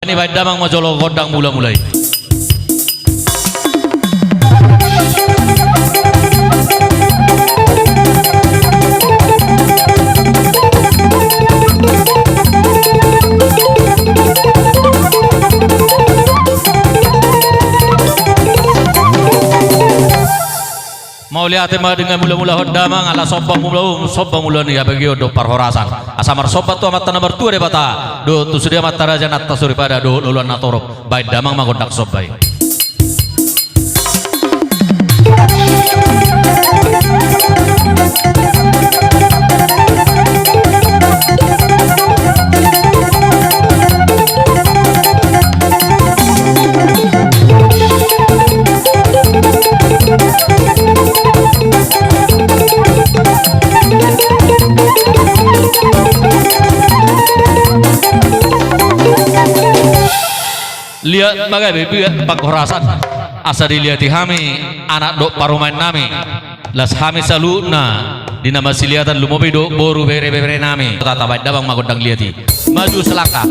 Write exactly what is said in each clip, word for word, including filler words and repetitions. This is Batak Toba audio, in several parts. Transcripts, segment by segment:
Ni baen damang ma jolo gondang mula-mula i. Mauliate ma dengan mula-mula hon damang, ala somba mula, somba mula ni habagion dohot parhorasan. Asa marsomba tu Amanta na martua Debata dohot tu sude amanta raja nanta soripada dohot loloan na torop. Baen damang ma gondang somba i. Liat ma gabe biat panghorasan, asa diliati hami anak dohot parumaen nami. Las hami saluhutna di na masiliatan, lumobi dohot boru, bere-bere nami. Tata, baen damang ma gondang liat i. Maju selangkah.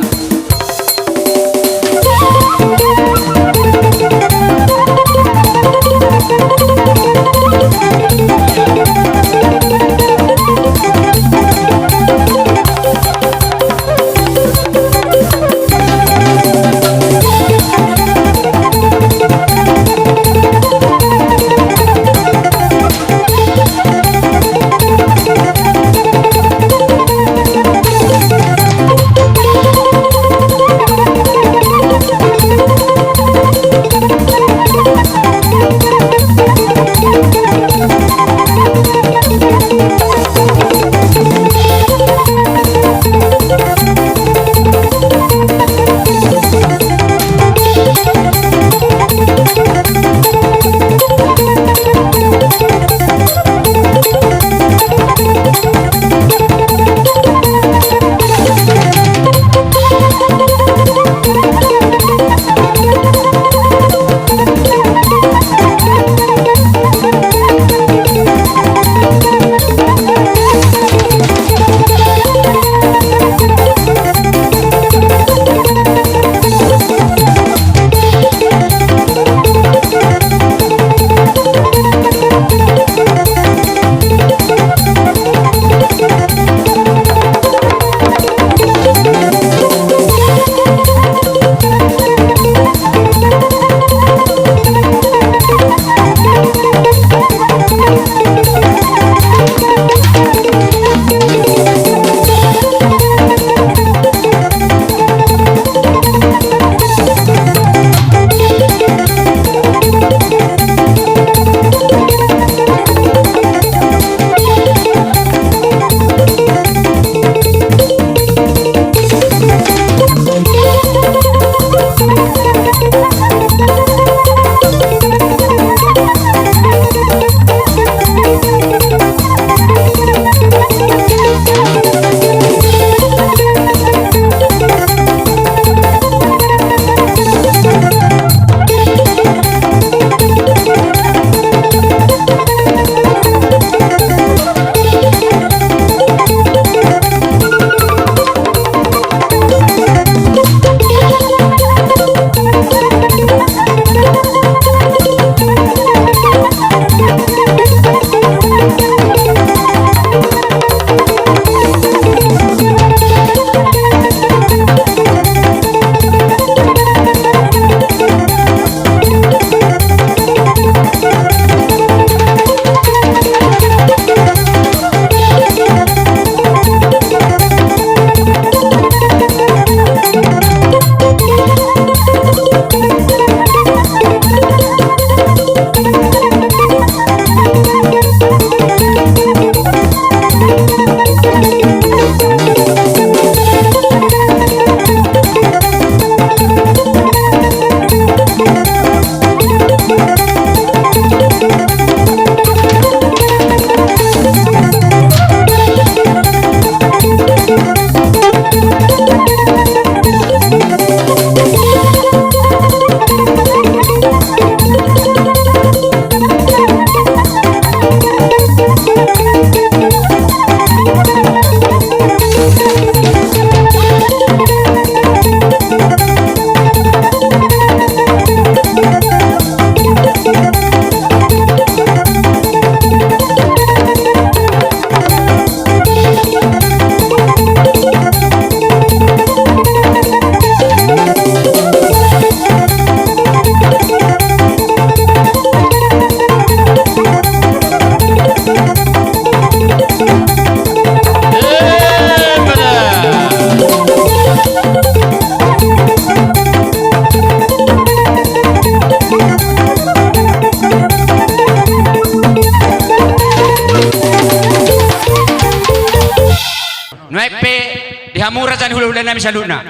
Nami saluhutna.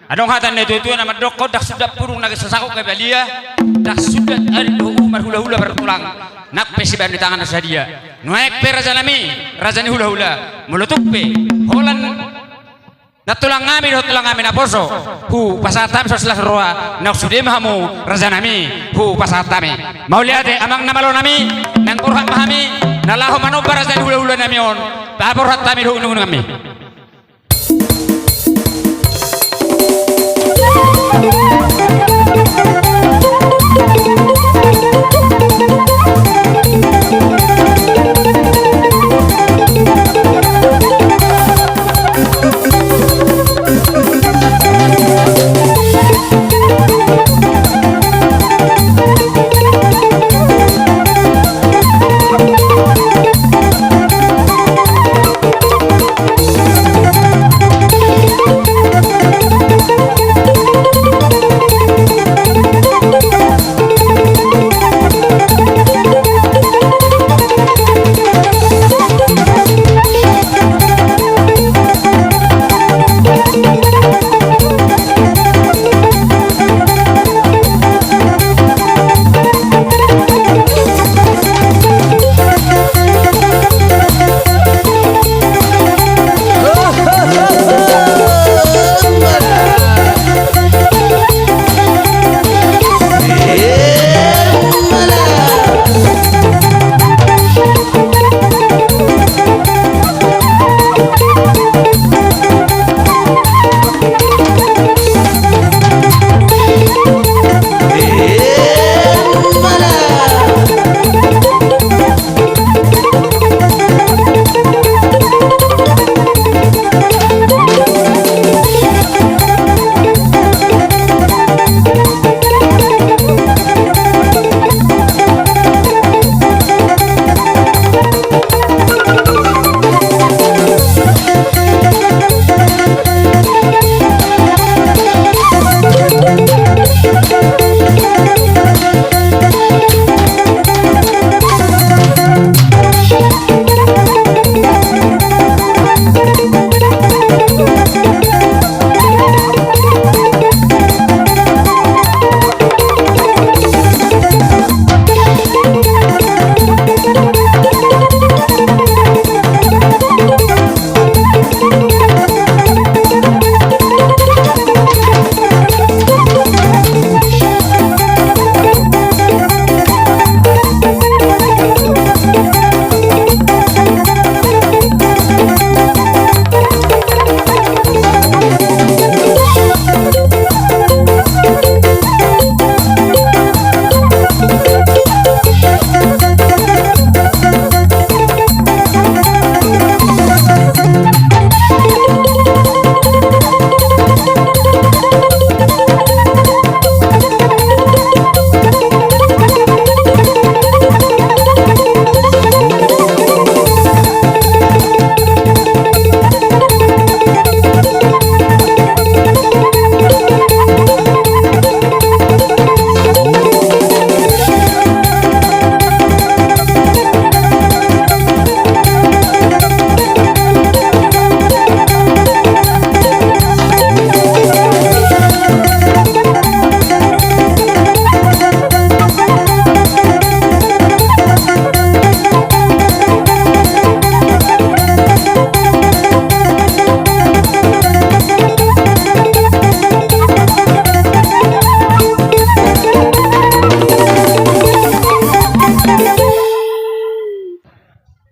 Adong hata ni natuatua na mandok, ndang sundat pudung na sasakut gabe palia, ndang sundat adat dohot uhum marhulahula partulang, nang pe sibahen ni tangan na so sadia. Nuaeng pe rajanami, raja ni hulahula, molo tung pe holan nantulang nami dohot tulang nami naposo, hupasahat hami silas roha, naung sude ma hamu rajanami, hupasahat hami. Mauliate amang na malo nami, naeng borhat ma hami na laho manomba raja ni hulahula nami on, paborhat hami dohot unungan nami.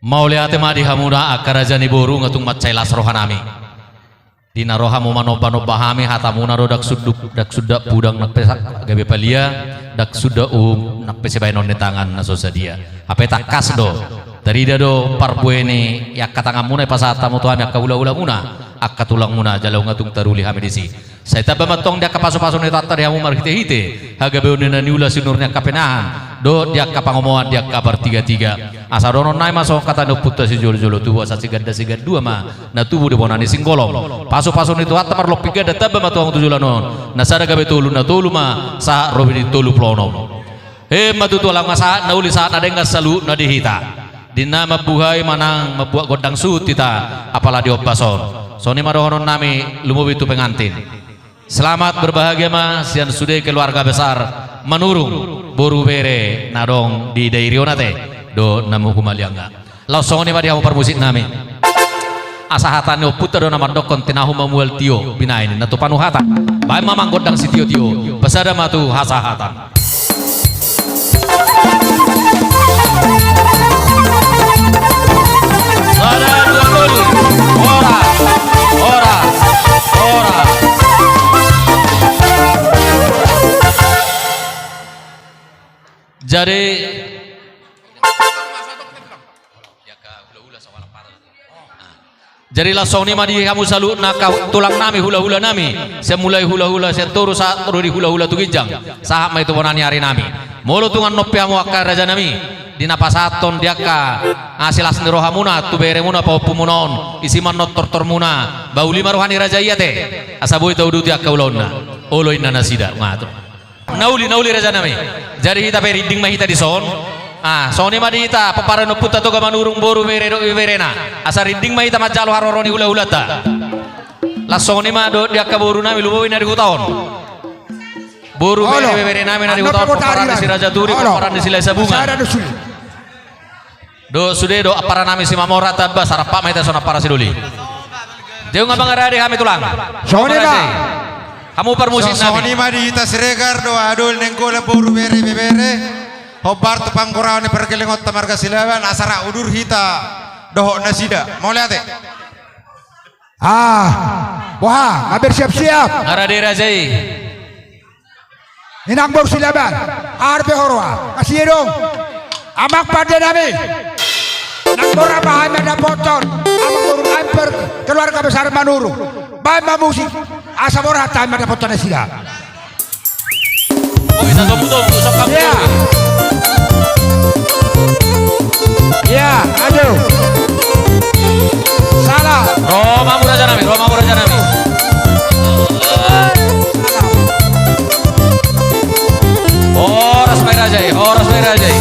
Mauliate ma di hamuna angka raja ni boru, nga tung mansai las rohanami. Di na ro hamu manombanomba hami, hatamuna do ndang sunduk, ndang sundat pudung nang pe sa-, gabe palia, ndang sundat uhum nang pe sibahenon ni tangan na so sadia. Hape tangkas do, tarida do parbue ni angka tanganmuna i pasahat hamu tu hami angka hulahulamuna, angka tulangmuna, jala nga tung taruli hami disi. Sai tamba ma antong di angka pasupasu ni Tuhanta di hamu marhitehite hagabeon ni na niula, sinur ni angka pinahan dohot di angka pangomoan di angka partigatiga. Asa dohonon nami ma songon hata ni ompunta: Sijolojolo tubu asa siganda sigandua ma na tubu di bona ni singgolom. Pasupasu ni Tuhanta marlompit ganda tamba ma tu hamu tu joloan on. Na sada gabe tolu, na tolu ma sahat ro di tolu pulu onom. Emma tutu, ala nga sahat na uli sahat na denggan saluhutna di hita. Di na mambuhai manang mambuat gondang suhut hita apala di ombas on. Songon i ma dohonon nami lumobi tu pengantin. Selamat berbahagia ma sian sude keluarga besar Manurung, boru bere na adong di Dairi on ate, dohot na humaliangna. Laos songon i ma di hamu parmusik nami. Asa hata ni ompunta do na mandokkon: Tinahu ma mual tio, binahen ninna tu panuhatan. Baen ma amang gondang sitiotio, pasada ma tu hasahatan. Sada, dua, tolu. Horas, horas, horas. Jadi, jadi laos songon i ma di hamu saluhutna, angka tulang nami, hula-hula nami, sian mulai hula-hula sian toru sahat ro di hula-hula tu ginjang, sahat ma i tu bona ni ari nami. Molo tung annon pe hamu angka raja nami, di na pasahathon di angka, ah, silas ni rohamuna tu beremuna, pahompumuna on, isi ma annon tortormuna, ba uli ma roha ni raja i ate, asa boi tauduti angka ulaonna. Olo, ninna nasida. Nga tu. Na uli, na uli raja nami. Jadi hita pe rinding ma hita dison. Ah, songon i ma di hita, pomparan ni ompunta Toga Manurung, boru, bere dohot ibeberena. Asa rinding ma hita manjalo haroro ni hula-hulanta. Laos songon i ma dohot di angka boru nami, lumobi na di huta on. Boru, bere, ibebere nami na di huta on, pomparan ni si Raja Turi, pomparan ni si Lae Sabungan. Sada do sude. Dohot sude dohot ampara nami Simamora, tamba, sarampak ma hita songon ampara sidoli. Denggan ma, nga rade hami tulang. Songon i ma. Hamu parmusik nami. Songon i ma di hita Siregar dohot Adoli Nainggolan, boru, bere, ibebere. Hombar tu panggoraon ni pargellengonta marga Silaban, asa rap udur hita dohot nasida. Mauliate. Ah, boha, nga bersiap-siap? Nga rade raja i. Inang boru Silaban, aha dope ho roha? Kasi i dong. Amang pande nami. Nang mora ma hami mandapothon amang boru nami, keluarga besar Manurung. Baen ma musik, asa mora hami mandapothon nasida. Oi, na tombu-tombu, sok kamu. Iya. Iya, ayo. Salam. Ro ma hamu raja nami, ro ma hamu raja nami. Horas ma i raja i, horas ma i raja i.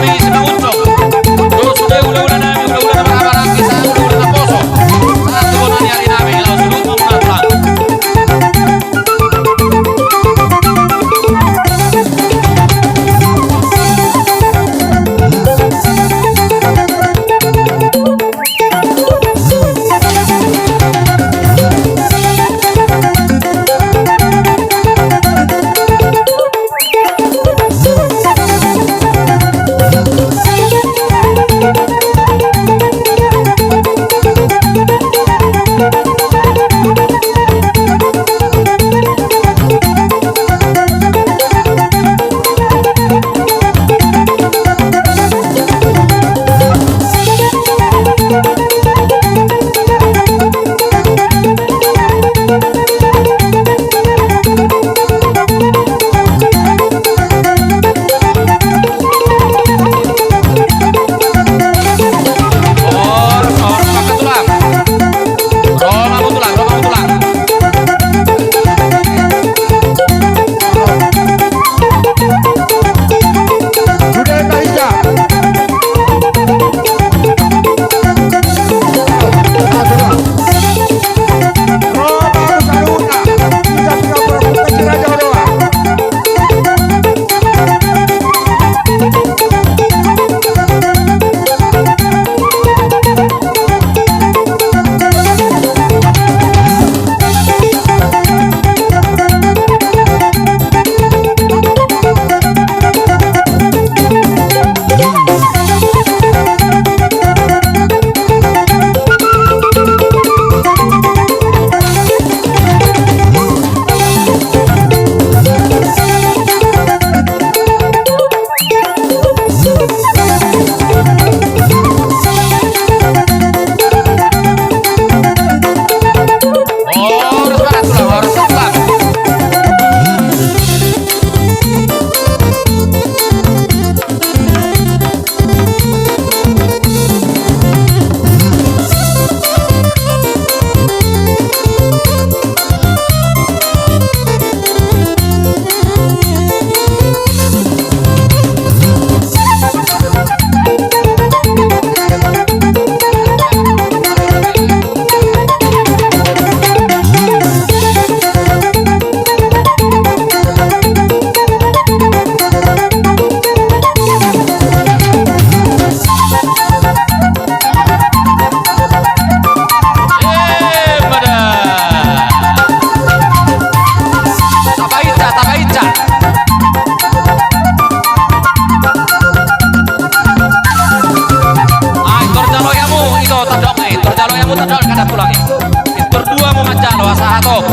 Simangunsong. Dohot sude hula-hula nami, hula-hula na marhahamaranggi, sahat hula-hula na poso. Sahat tu bona ni ari nami, laos sude ma muna tulang. Ai, tor jalo hamu, ito tandok, ai, tor jalo hamu tandok, kada tulang i. Tor dua hamu manjalo, asa hatop.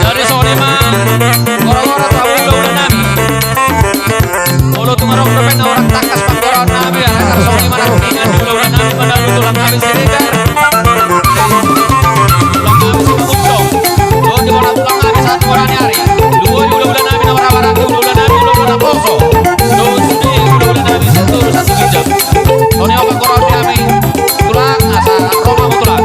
Jadi songon i ma, gora-gora tu hula-hula nami. Molo tung adong dope na hurang tangkas panggoraon nami, alai tar songon i ma na tingki hula-hula nami, manalu tulang nami Siregar. Tulang nami Simangunsong. Dohot di bona tulang nami sahat bona ni ari. Luhut hula-hula nami na marhahamaranggi, hula-hula nami, hula-hula na poso. Dohot sude hula-hula nami sahat tu ginjang. Songon i ma panggoraon nami. Tulang, asa ro ma hamu tulang.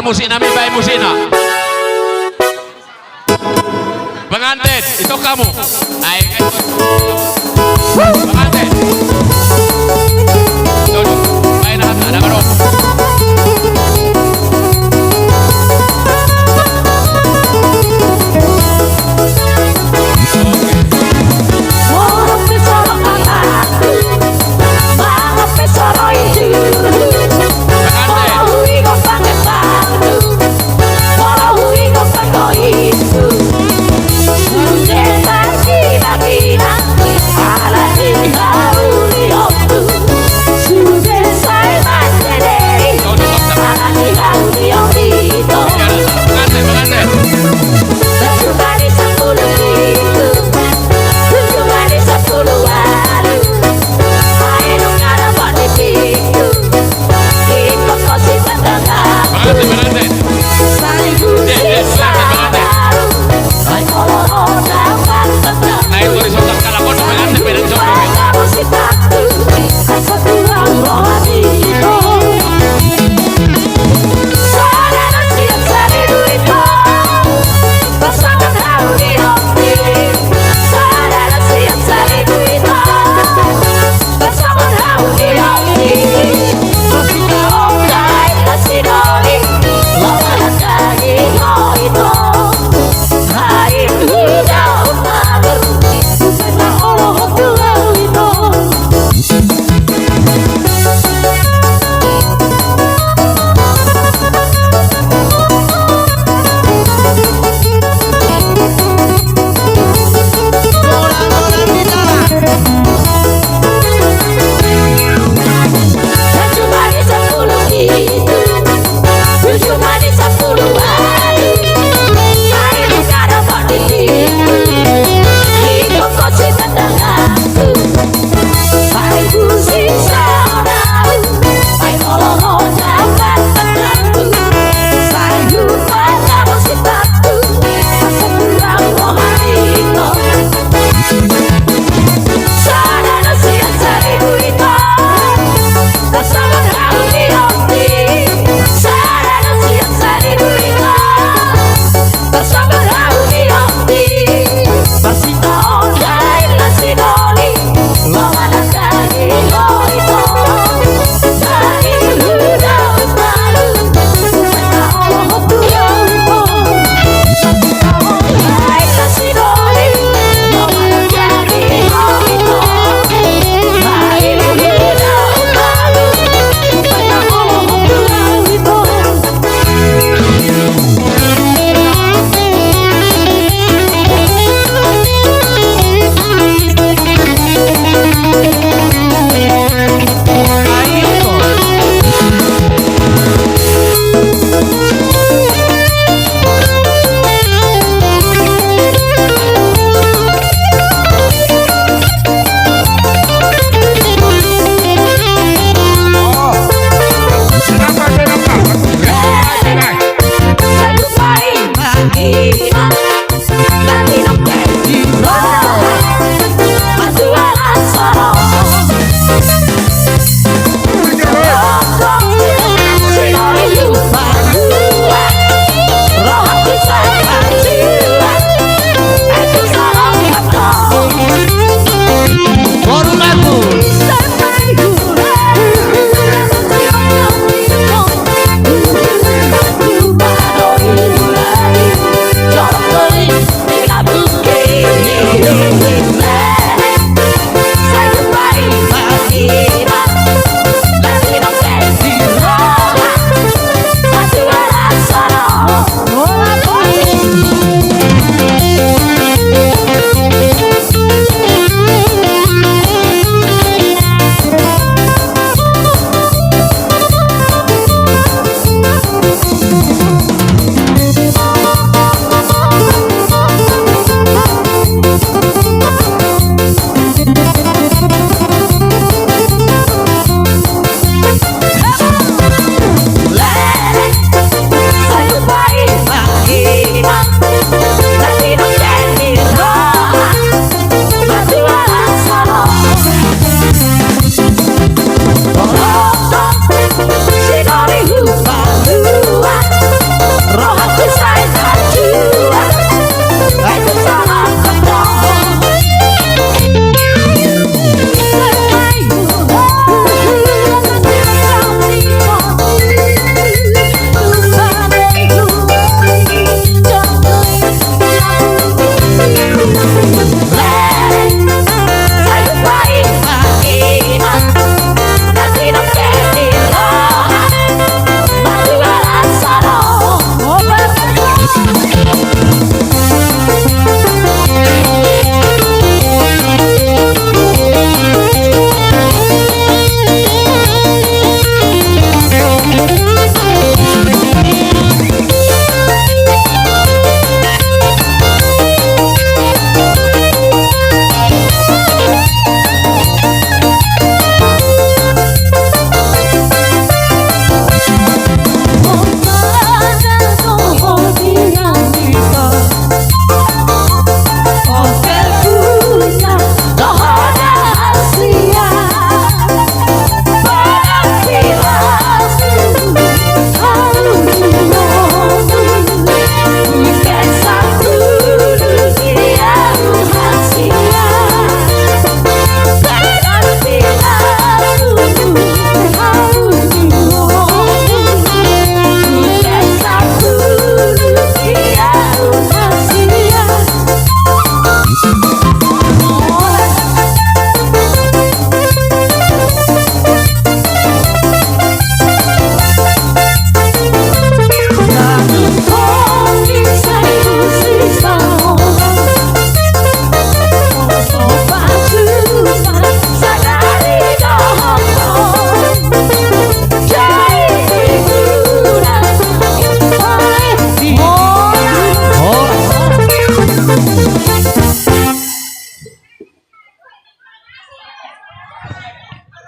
Musik nami, baen musikna. Pengantin, ito hamu. Ai, pengantin. Duduk. Baen hata, ada baru. Pengantin.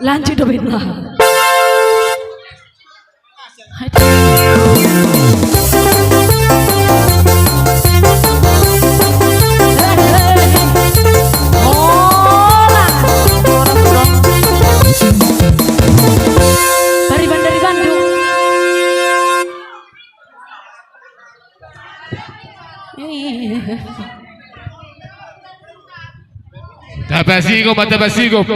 Tanju dope na. Pariban dari Bandung. Tapasigop ma, tapasigop.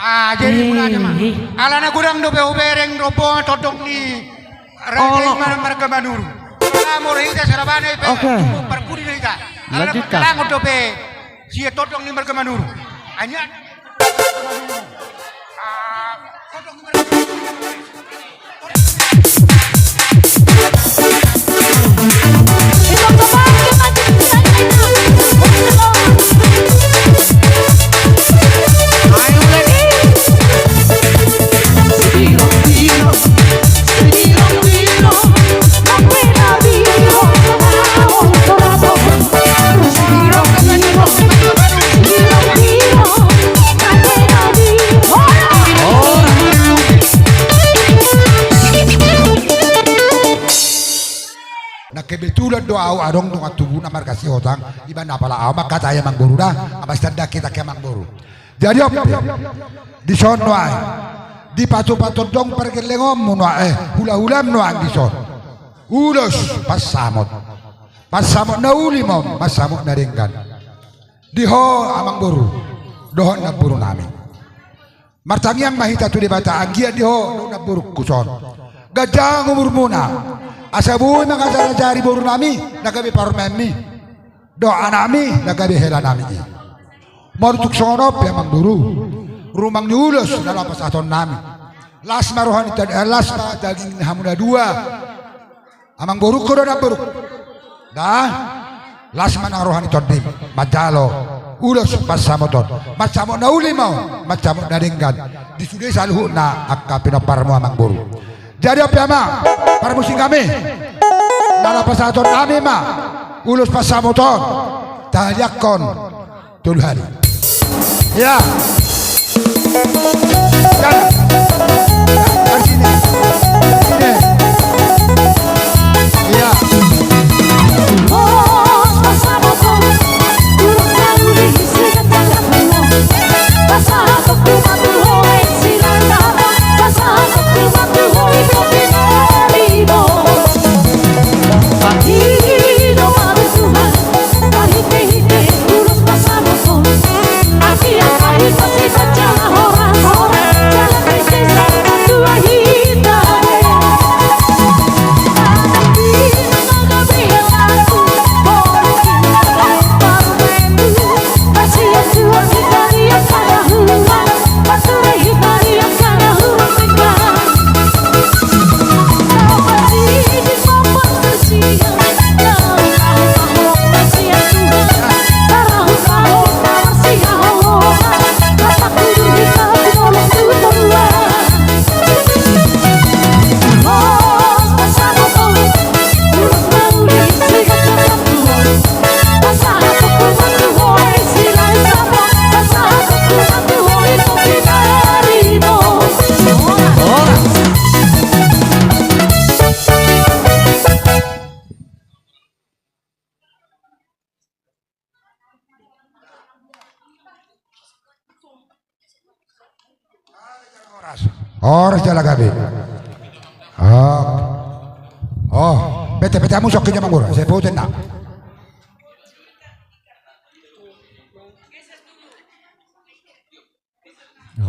Ah, jadi mulana ma. Alana godang dope hubereng rombongan tondong ni raja i, marga Manurung. Ala molo hita sarabana i pe, oke, cukup parpudi do hita. Alana lanjutkan. Parkelangon dope sian tondong ni marga Manurung. Hanya Na kebetulan do au adong dongan tubuna marga Sihotang, ibana pala au mangkatai amangboru da, aba sian daki taki amangboru. Jadi on pe, dison nuaeng, dipatupa tondong pargellengonmu nuaeng, eh, hulahulam nuaeng dison. Ulos pansamot. Pansamot na uli ma on, pansamot na denggan. Di ho amangboru dohot namborunami. Martangiang ma hita tu Debata anggiat di ho dohot namborungku son ganjang umurmuna, asa boi mangajarajari borunami na gabe parumaenmi dohot anakmi na gabe helanami i. Molo tung songon on pe amangboru, rumang ni ulos na laho pasahatonnami, las ma roha ni ta-, eh, las ma daging hamuna dua. Amangborungku dohot namborungku, da, las ma nang roha ni tondim manjalo ulos pansamot on. Pansamot na uli ma on, pansamot na denggan di sude saluhutna angka pinomparmu amangboru. Jadi on pe amang parmusik nami, na laho pasahatonnami ma ulos pansamot on, tahaliangkon tolu hali. Ya. Dari sini. Sini. Ya. Horas jala gabe. Oh. Oh, pete, pete hamu songkin jama gora, sai poten na.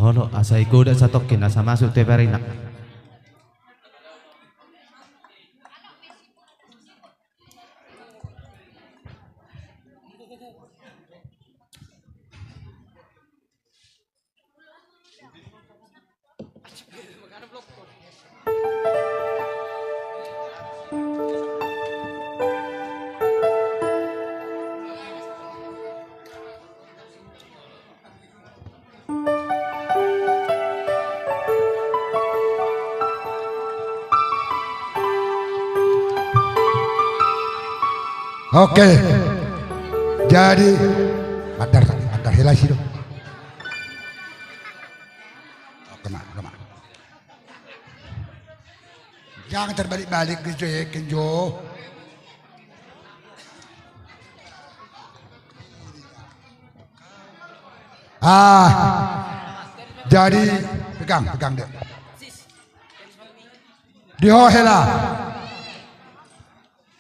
Olo, asa igoda satongkin asa masuk tu ebarina. Oke. Jadi, mandar, mandar hela i do. Oke ma, oke ma. Jangan terbalik-balik gitu ya, Kenjo. Ah, jadi pegang, pegang dia. Di ho hela.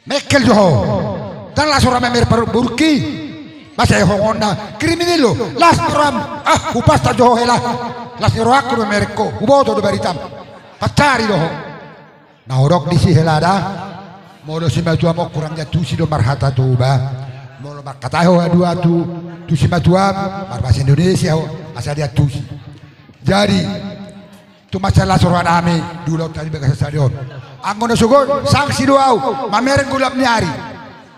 Mengkel jo ho. Ndang las roha mamer parborungki. Masa ho ngonna kriminal ho. Las roham. Ah, hupastan jo ho hela. Las ni rohangku do mamereng ho. Huboto do baritam. Pancari do ho. Na hudok disi hela da. Molo simatuam on hurang diantusi do marhata Toba. Molo marhata ho haduan tu, tu simatuam, marbahasa Indonesia ho, asa diantusi. Jadi, tu mansai las rohanami di ulaonta di bagasan sadari on. Anggo na sogot, sanksi do ahu, mamereng golap ni ari.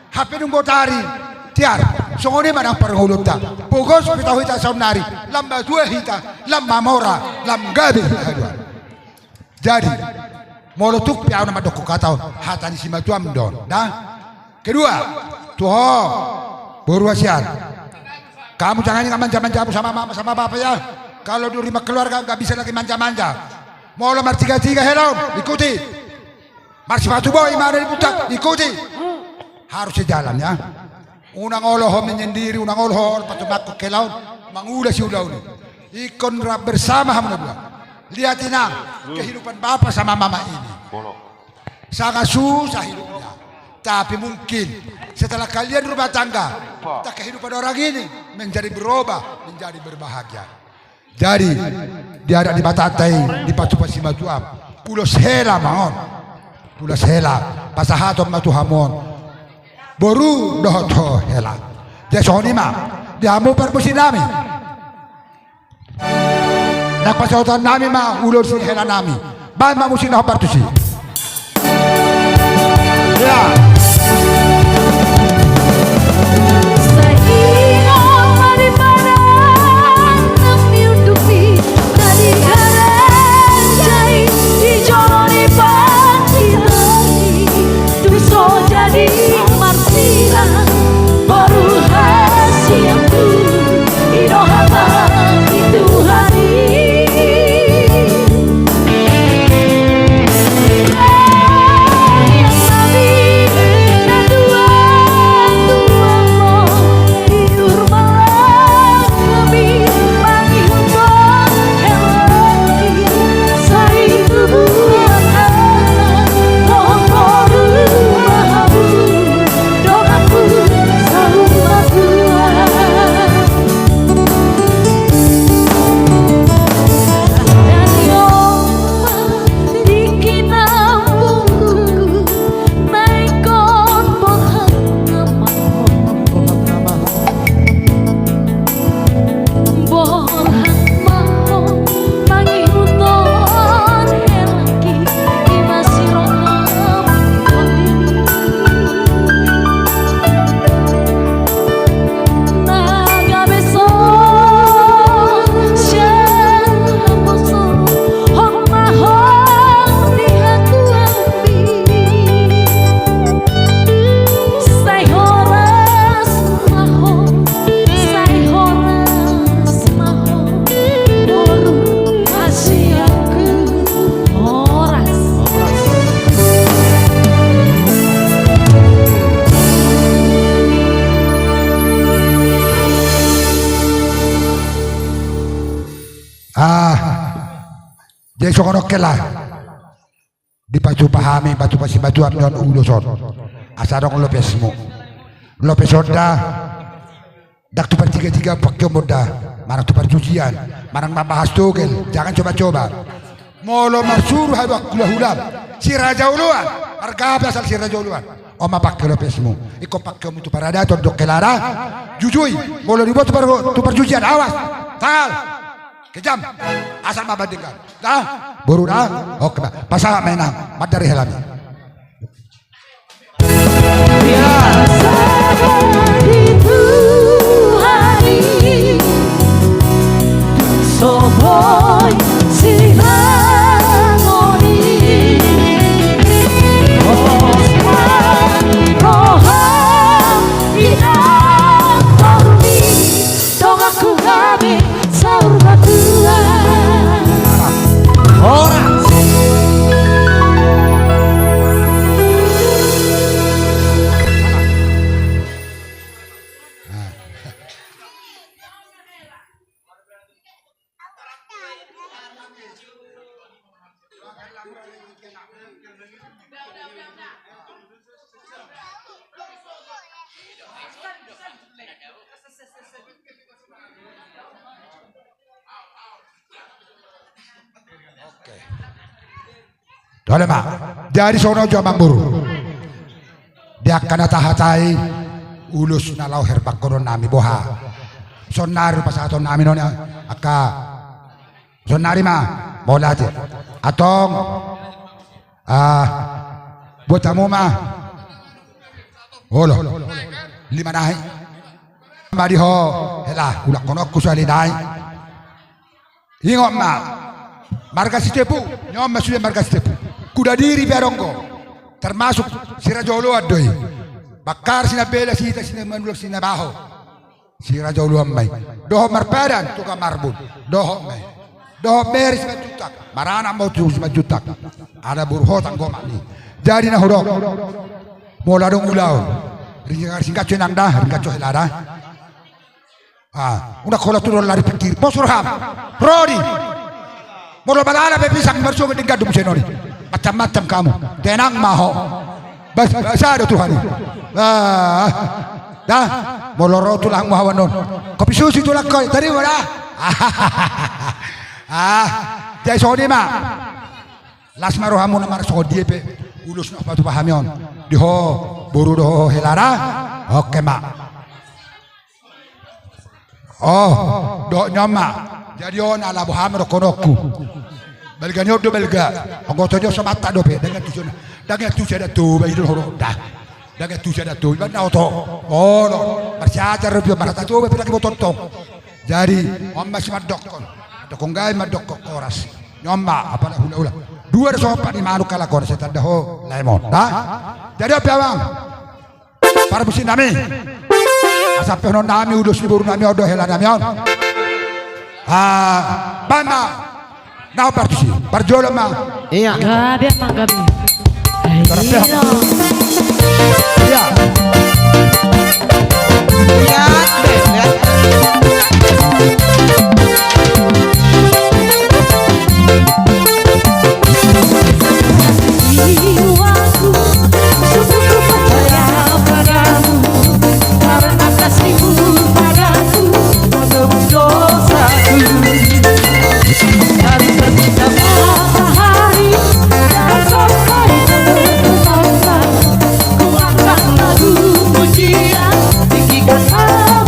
Hape dung botari, tiar, songon i ma nang parngoluonta. Pogos pe tahu hita saonnari, lam matua hita, lam mamora, lam gabe hita haduan. Jadi, molo tung pe ahu na mandokkon hata on, hata ni simatuam do on, da? Kedua, tu ho, boru hasian. Kamu jangan ingat manja-manja hamu sama mama sama bapa ya. Kalau di rumah keluarga nggak bisa lagi manja-manja. Molo martiga-tiga hela on, ikuti. Marsipatu boi ma di pundak, ikuti. Harus sejalan ya. Unang olo ho menyendiri, unang olo ho patumangkon hela on, mangula siulaon i. Ingkon rap bersama hamu na dua. Lihat inang, kehidupan bapa sama mama ini. Sangat susah hidupnya. Tapi mungkin setelah kalian rumah tangga, tak kehidupan orang ini menjadi berubah, menjadi berbahagia. Jadi, di adat ni Batanta i, dipatupa simatuam. Ulos hela ma on. Ulos hela. Pasahaton ma tu hamu on. Boru dohot ho hela. Jadi songon i ma. Di hamu parmusiknami. Nang pasahatonnami ma ulos ni helanami. Baen ma musik na hombar tusi. Ya. Sai ingot ma di padang na miundupi, na digarenjai di jolo ni panggita i, tung so jadi marsilang boru hasianku. I do hata ni Tuhan i. Yang nabi na tuatua, di urmalang kami mangihuthon hela i. Sai tubuan anak, dohot boru ma hamu. Dohot pun saur matua. Dari oma di kinambungku, na ingkon borhat na mahon. Borhat ma ho, mangihuthon hela i, i ma sirongkap. Na gabe so sian haposo, hot ma ho di hatuami. Sai horas ma ho. Sai horas ma ho, boru hasianku. Horas. Ah, jadi songon on hela. Dipatupa hami, patupa simatuam on ulos on. Asa adong lopesmu. Lopes on da, ndang tu partiga-tiga pangkeonmon da, manang tu parjujian, manang mambahas togel, jangan coba-coba. Molo marsuru haduan hula-hulam, si raja oloan, margabe asal si raja oloan. On ma pangke lopesmu, ingkon pangkeonmu tu paradaton do hela da. Jujui, molo diboto tu par-, tu parjujian, awas, tangal. Kejam. Asal ma bandingkan. Da, boru da. Oke ma. Pasahat ma inang. Mandar helami. Ya. Sabar di Tuhan i. So boi silangon i. Pos ma roham di Oke. Tole ma. Jadi songon on jo amangboru. Di angka na tahatai ulos na laho herbangkonon nami boha. Sonari pasahaton nami non angka. Sonari ma. Mauliate. Antong. Ah, buat hamu ma. Olo. Lima nai. Ma di ho. Hela, ulak kono ku sali nai. Ingot ma. Marga Sitepu, nyon ma sude marga Sitepu. Kuda diri pe adong do. Termasuk si Raja Oloan do i. Bakar si na bela si ita si na manulak si na baho. Si Raja Oloan ma i. Dohot marpadan, tuka marbun. Dohot ma i. Dohot bere si Manjuntak. Maranak ma tu si Manjuntak. Ada boru hotang gomak ni. Jadi na hudok. Molo adong ulaon. Ringgas, ringgas jo inang da, ringgas jo hela da. Ah, unang holan tu dohot lari pinggir. Pos roham. Rodi. Molo malala pe pisang marsogo denggan do muse noni. Macam-macam kamu. Tenang ma ho. Bas, basa do Tuhan i. Ah. Da. Molo ro tulangmu hawan non. Kopi susu tulangkon. Tarima da. Ah. Jadi songon i ma. Las ma rohamuna marsogot dia pe. Ulos na patupa hami on. Di ho. Boru dohot hela da. Oke ma. Oh, dohot nyon ma. Jadi on ala boha ma dohononku. Balga ni on do balga. Anggo to nyon so mata dope. Dang ia tusi on. Dang ia tusi adat Toba i do hudok da. Dang ia tusi adat Toba i na oto. Olo. Marsiajar do pe marhata Toba pe dang iboto tong. Jadi on ma si mandokkon. Dokkon gabe mandokkon horas. Nyon ma apala hula-hula. Dua do sompat ni manuk halak on sai tanda ho lae mon. Da. Jadi on pe amang. Parmusik nami. Asa pe honon nami ulos ni boru nami on do hela nami on. Ah, bana. Nau partusi. Parjolo ma. Iya. Gabe ma gabe. Iya. Iya. Iya. Jiwaku sungguh percaya padamu, karena kasihmu padaku menebus dosaku. Dari terbitnya matahari dan sampai bertengkar, ku akan lagu pujian tinggikan nama.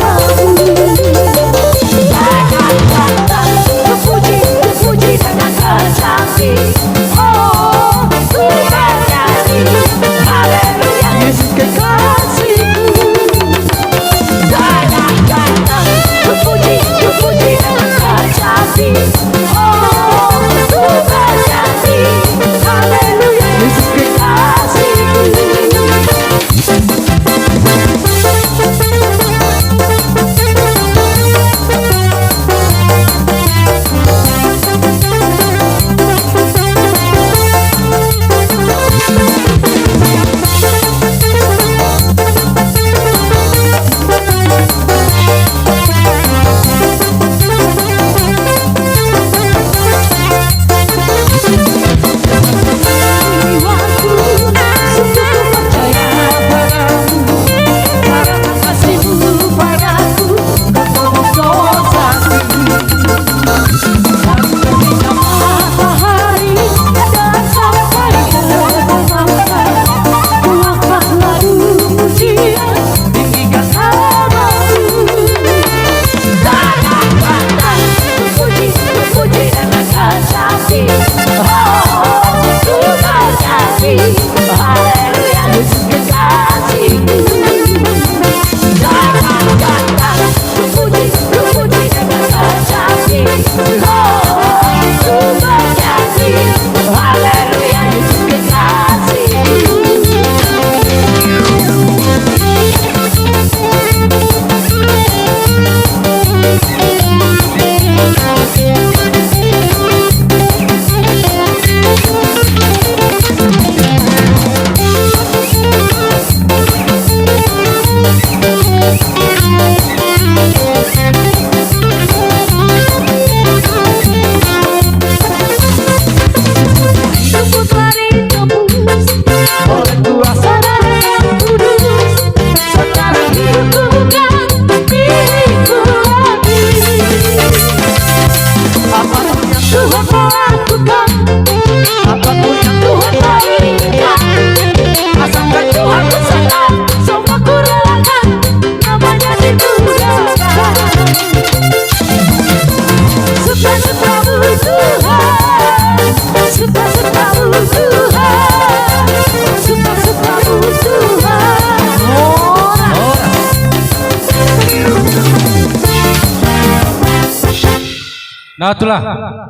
Itulah,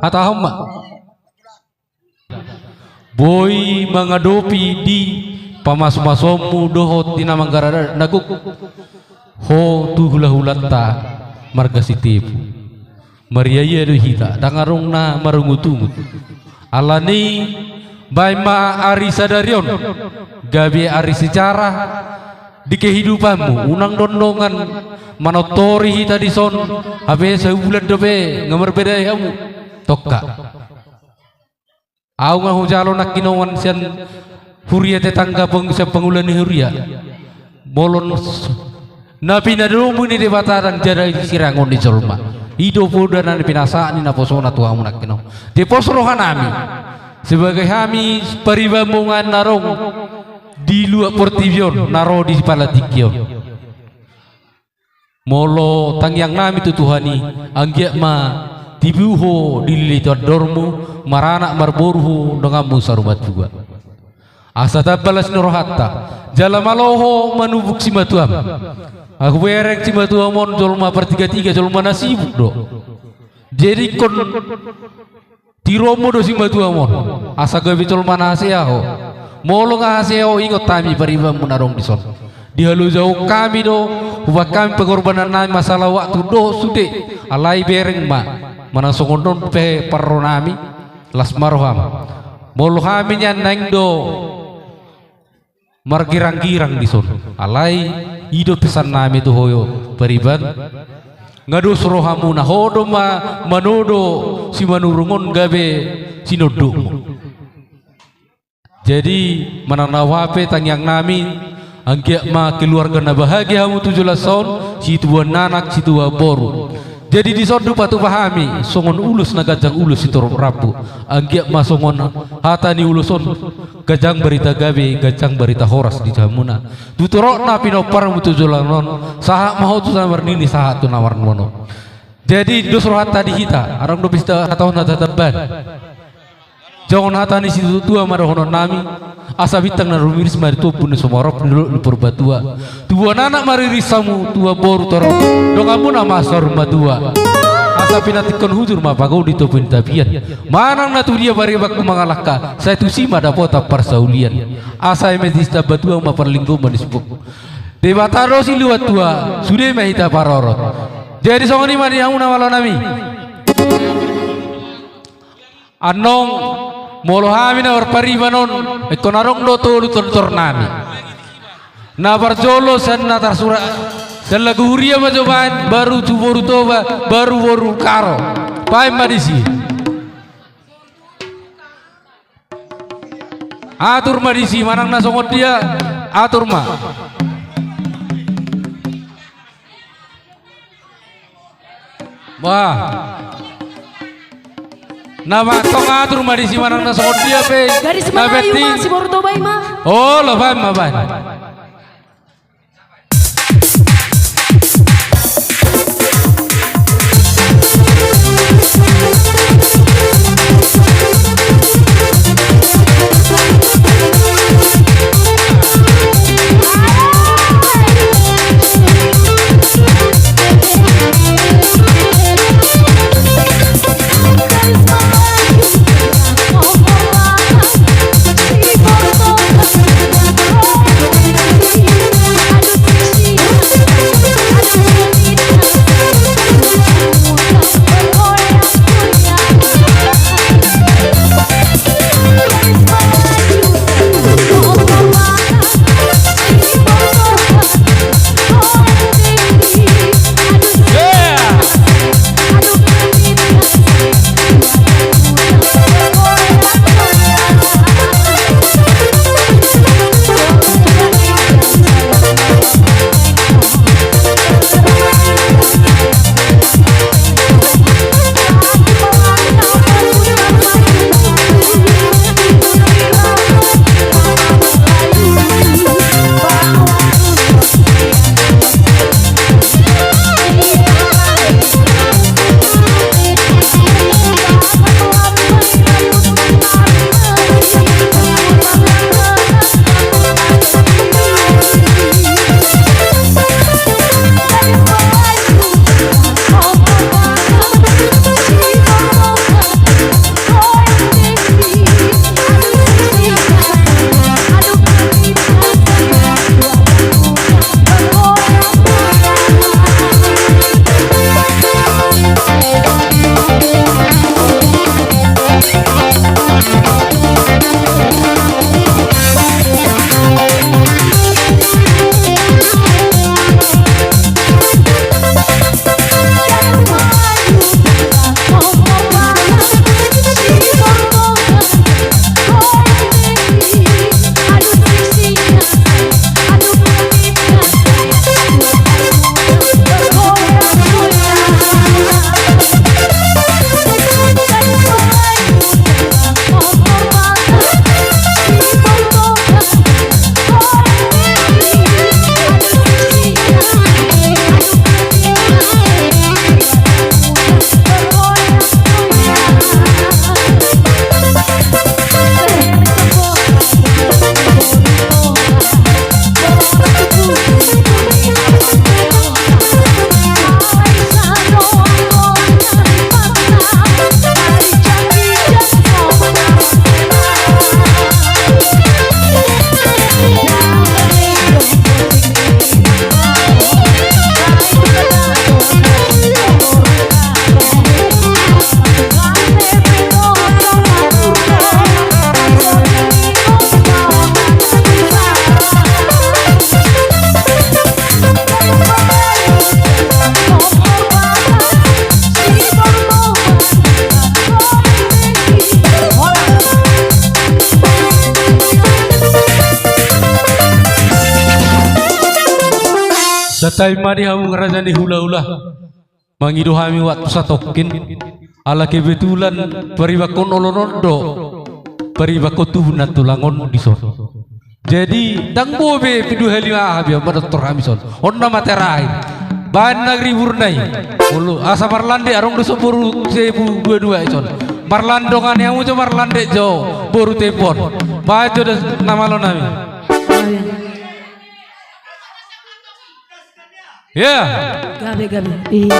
hatahon ma. Boi mangadopi di pamasumasuonmu dohot di na manggarar na gok. Ho tu hulahulanta marga Sitepu. Mariaia do hita, ndang adong na marungutungut. Alani baen ma ari sadari on gabe ari sejarah di kehidupanmu, unang dondongan manortori hita dison, hape sabulan dope nga marbeda hamu. Tongka. Au nga hujalo nangkiningan sian huria tetangga peng-, sian pangula ni huria. Molo n-, na pinadomu ni Debata ndang jadi sirangon ni jolma. I do poda na pinasahat ni naposona tu hamu nangkiningan. Te pos rohanami. Sebagai hami pariban muna na adong di luat portibi on, na ro di pala tingki on. Molo tangiangnami tu Tuhan i, anggiat ma tibu ho dililiti andormu, maranak marboru ho donganmu saur matua. Asa tamba las ni rohanta, jala malo ho manubuk simatuam. Hubereng simatuam on jolma partigatiga, jolma na sibuk do. Jadi ingkon tiruonmu do simatuam on, asa gabe jolma na hasea ho. Molo nga hasea ho, ingot hami paribanmu na adong dison. Dihalojaon hami do, hubaen hami pengorbanannami masalah waktu dohot sude, alai bereng ma, manang songon on pe parronami, las ma roham. Molo hami nian naeng do margirang-girang dison. Alai i do pesannami tu ho pariban. Nga dos rohamuna, ho do ma manodo Simanurung on gabe sinondukmu. Jadi manang na boha pe tangiangnami, anggiat ma keluarga na bahagia hamu tu joloan on, situbuan anak, situbuan boru. Jadi dison do patupa hami songon ulos na ganjang ulos sitorop rambu. Anggiat ma songon hata ni ulos on, ganjang barita gabe, ganjang barita horas di hamuna. Tu torop na pinomparmu tu joloan on, sahat ma ho tu na marnini, sahat tu na marnono. Jadi dos rohanta di hita, adong dope hita hatahon hata tambahan. Songon hata ni situatua ma dohononnami, asa bintang na rumiris ma di tombun ni Sumarok, di dolok ni Purbatua. Tubuan anak ma riris hamu, tubuan boru torop, donganmuna ma saur matua. Asa pinantikhon hujur ma pagou di topi ni tapian. Manang na tudia paribanku mangalangka, sai tusi ma dapotan parsaulian. Asa eme sitamba tua ma parlinggoman ni sipok. Debata do silehon tua, sude ma hita parorot. Jadi songon i ma di hamuna, malo nami. Annon, molo hami na marpariban on, ingkon adong do tolu tortornami. Na parjolo sian na tarsurat, sian lagu huria ma jo baen, baru tu boru Toba, baru boru Karo. Baen ma disi. Atur ma disi, manang na songon dia, atur ma. Wah. Na ma tong atur ma disi, manang na songon dia pe. Garis na Melayu penting ma, si boru Toba i ma. Oh, lo, baen ma, baen. Santabi ma di hamu raja ni hulahula. Mangido hami waktu satongkin, ala kebetulan paribakkon oloan on do paribakkon tubu na tulang on dison. Jadi ndang boi be dua hali ma aha be manontor hami son. On nama terakhir. Baen na ribur nai. Molo asa marlandik adong do son boru Sebu dua dua i son. Marlandik dongani hamu jo, marlandik jo boru Tepon. Baen jo da na malo nami. Ya. Gabe, gabe. Iya.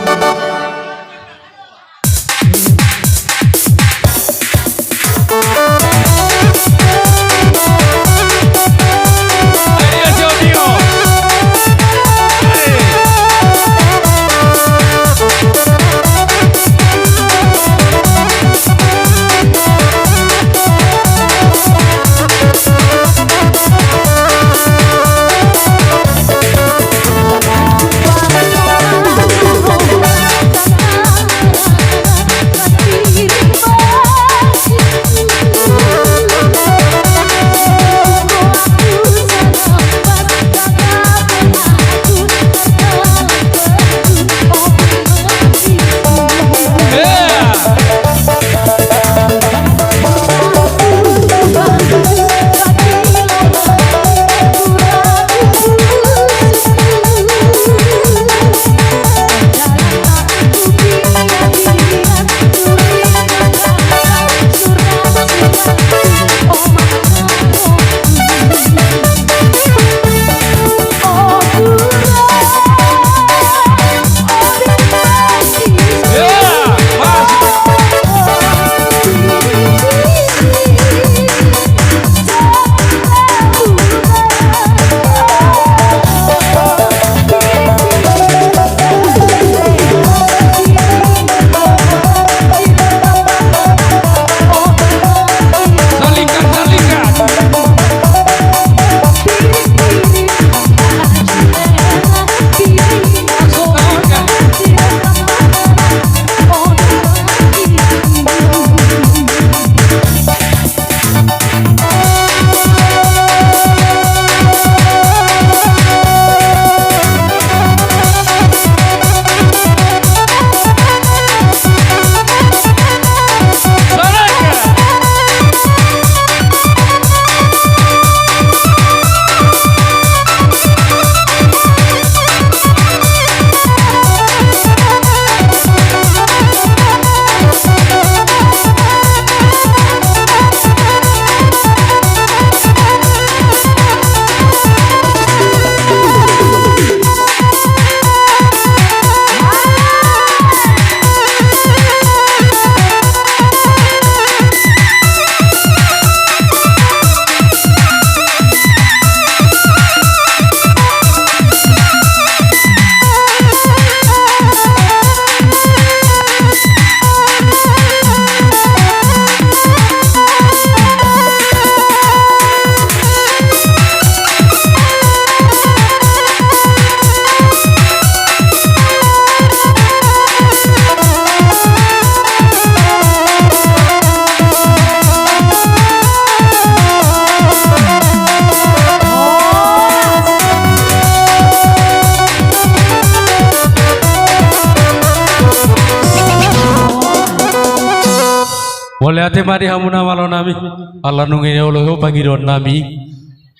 Mauliate ma di hamu na malo nami, ala nunga olo ho pangidoan nami.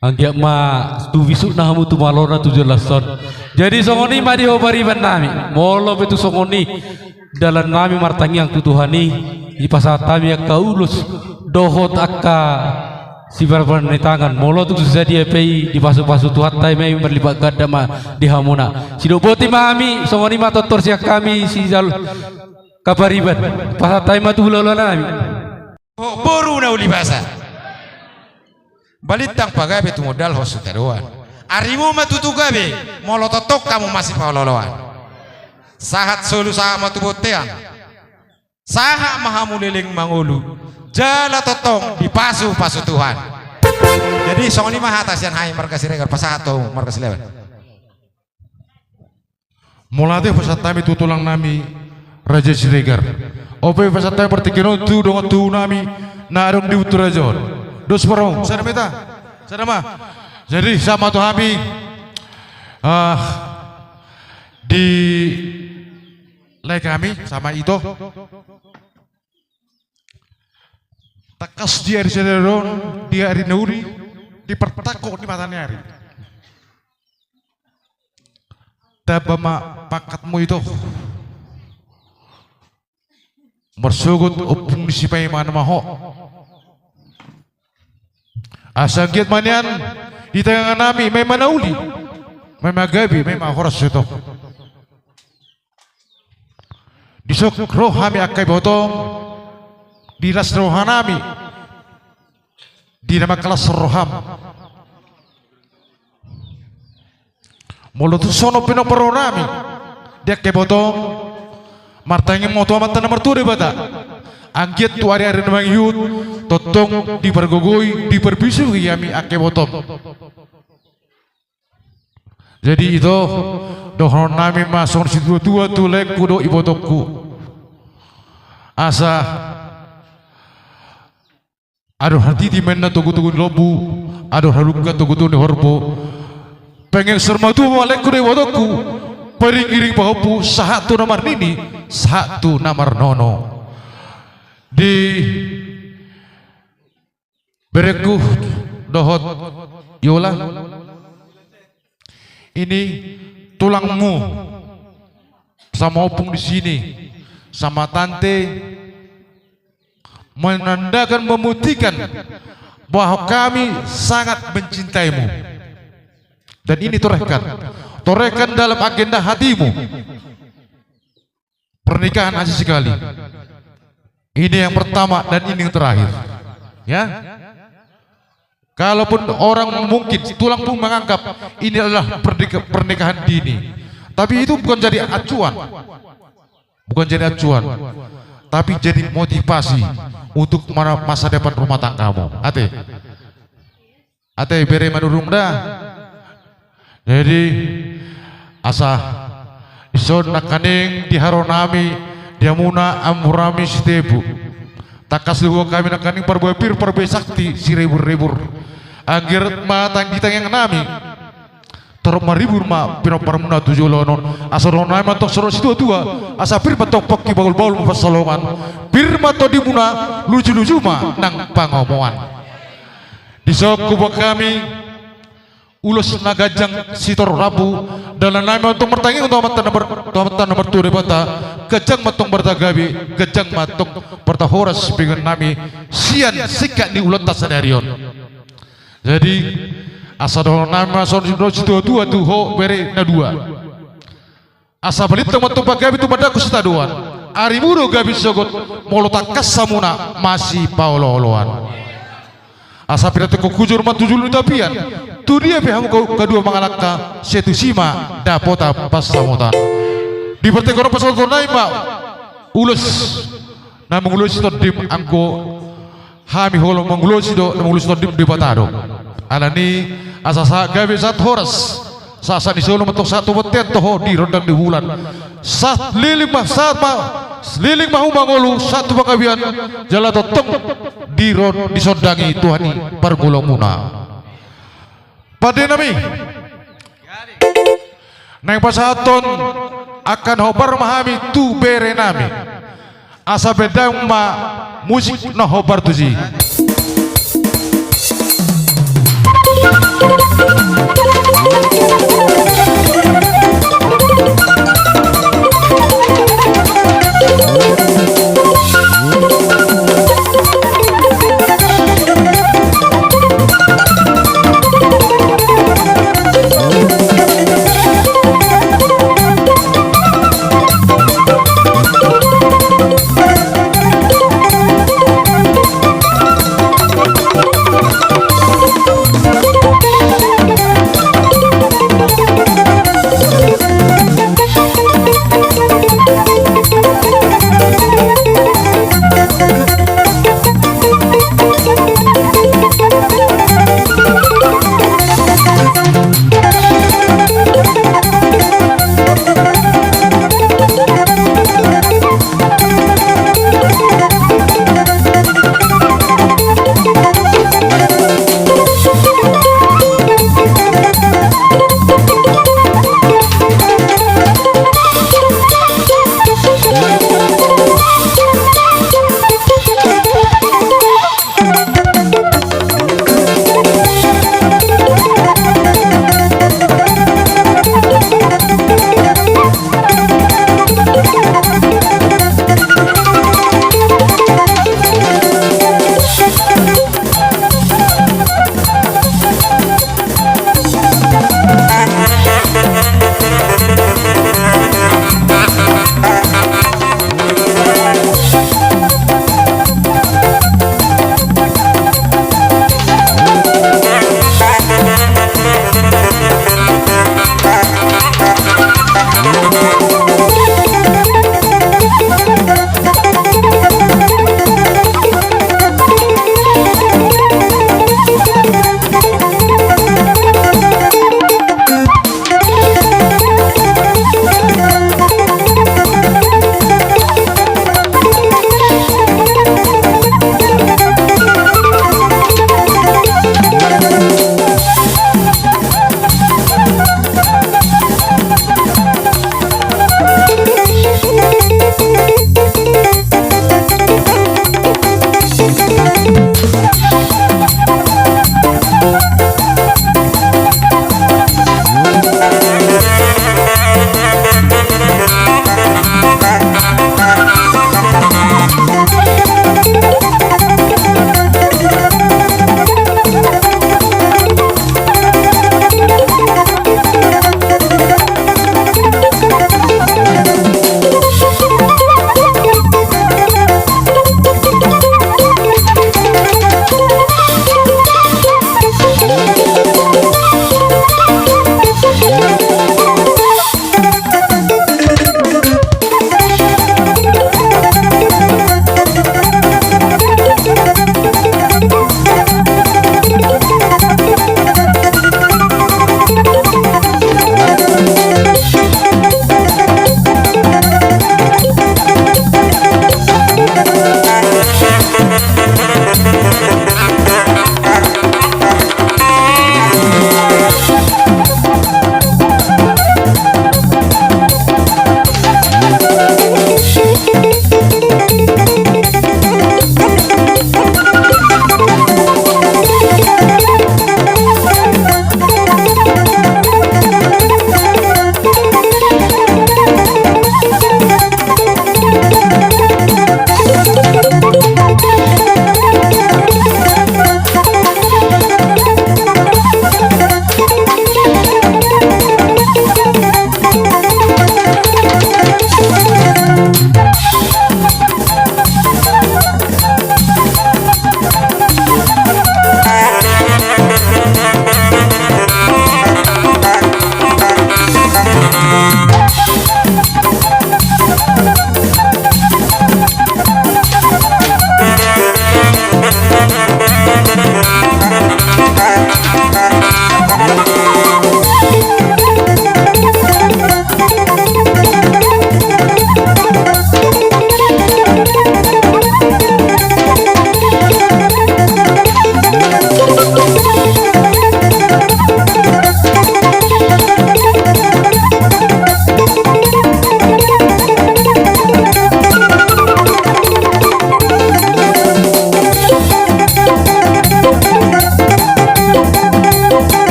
Anggiat ma tu bisukna hamu tu malona tu jolma on. Jadi songon i ma di ho pariban nami. Molo pe tung songon i dalan nami martangiang tu Tuhan i, dipasahat hami angka ulos dohot angka siparbahen ni tangan. Molo tung sadia pe i dipasupasu Tuhanta i ma i marlipat ganda ma di hamuna. Sidok boti ma hami, songon i ma tortor sian hami sijalo angka pariban. Pasahat hami ma tu hulahula nami. Ho boru na uli basa. Balintang pagabe tumundalhon sitadoan. Arimu ma tutu gabe, molo tongtong hamu masipaolooloan. Sahat solu sahat ma tu bontean. Sahat ma hamu leleng mangolu. Jala tongtong dipasupasu Tuhan. Jadi songon i ma hata sian hami marga Siregar, pasahat tu marga Silaban. Mauliate pasahat hami tu tulang nami Raja Siregar. On pe pasahat hami partingkian on tu dongan tubu nami na adong di Bunturaja on. Dos parong, sada ma hita. Sada ma. Jadi sahat ma tu hami. Ah, Di lae hami sama ito. Tangkas di ari sadari on, di ari na uli, di partangkok ni mata ni ari. Tamba ma pangkatmu ito. Marsogot ompung ni si Paimaon ma ho. Asa anggiat ma nian di tangiang nami, ma i ma na uli, ma i ma gabe, ma i ma horas ito. Dison ro hami angka ibotom, di las ni roha nami, di na mangkalas roham. Molo tung songon on pe na parroha nami, di angka ibotom, martangiang ma tu Amanta na martua Debata. Anggiat tu ari-ari na mangihut, tongtong dipargogoi, diparbisuhi hami angka ibotom. Jadi ito, dohonon nami ma songon situa-tua tu laengku dohot ibotongku. Asa adong hatiti ma inna togu-togu ni lombu, adong hadungka togu-togu ni horbo. Penggeng saur matua ma laengku dohot ibotongku, paring-iring pahompu, sahat tu na marnini, sahat tu na marnono. Di berengku dohot Yola. Ini tulangmu, sama ompung di sini, sama tante, menandakan, membuktikan bahwa kami sangat mencintaimu. Dan ini torehkan, torehkan dalam agenda hatimu. Pernikahan hanya sekali. Ini yang pertama dan ini yang terakhir. Ya. Kalaupun orang mungkin, tulang pun menganggap ini adalah pernika-, pernikahan dini. Tapi itu bukan jadi acuan. Bukan jadi acuan. Tapi jadi motivasi untuk mana-, masa depan rumah tanggamu. Ate. Ate, bere Manurung da. Jadi, asa dison nangkaning di haroro nami, di hamuna ampu nami Sitepu. Tangkas do huboan hami nangkaning parbue pir, parbue sakti, siribur-ribur. Anggiat ma tang-, di tangiang nami. Torop maribur ma pinomparmuna tu joloan on. Asa dohonon nami ma tong songon situa-tua. Asa pir ma tong pongki, bahul-bahul ma pansalongan. Pir ma tondimuna, luju-luju ma nang pangomoan. Dison huboan hami ulos na ganjang sitorop rambu, dalan nami ma tong martangiang tu Amanta na mar-, tu Amanta na martua Debata, ganjang ma tong barita gabe, ganjang ma tong barita horas, pinggan nami sian singkat ni ulaonta sadari on. Jadi, asa dohonon nami ma songon situa-tua tu ho bere na dua. Asa balintang ma tong panggabean tu pandangku sitadoan. Arimu do gabe sogot, molo tangkas hamuna masipaolo-oloan. Asa pira tingkos hujur ma tu julu ni tapian. Tu dia pe hamu ka-, kadua mangalangka, sai tusi ma dapotan pansamotan. Di partingkian on pasahathon nami ma ulos na mangulosi tondim, anggo hami holan mangulosi do, na mangulosi tondim Debata do. Alani asa sahat gabe, sahat horas, sahat-sahat ni solu ma tong, sahat tu bontean, toho di rondang ni bulan. Sahat leleng ma, sahat ma, leleng ma hamu mangolu, sahat tu panggabean, jala tongtong di ron-, disondangi Tuhan i parngoluonmuna. Pande nami. Naeng pasahathon angka na hombar ma hami tu bere nami. Asa bahen damang ma musik na hombar tusi.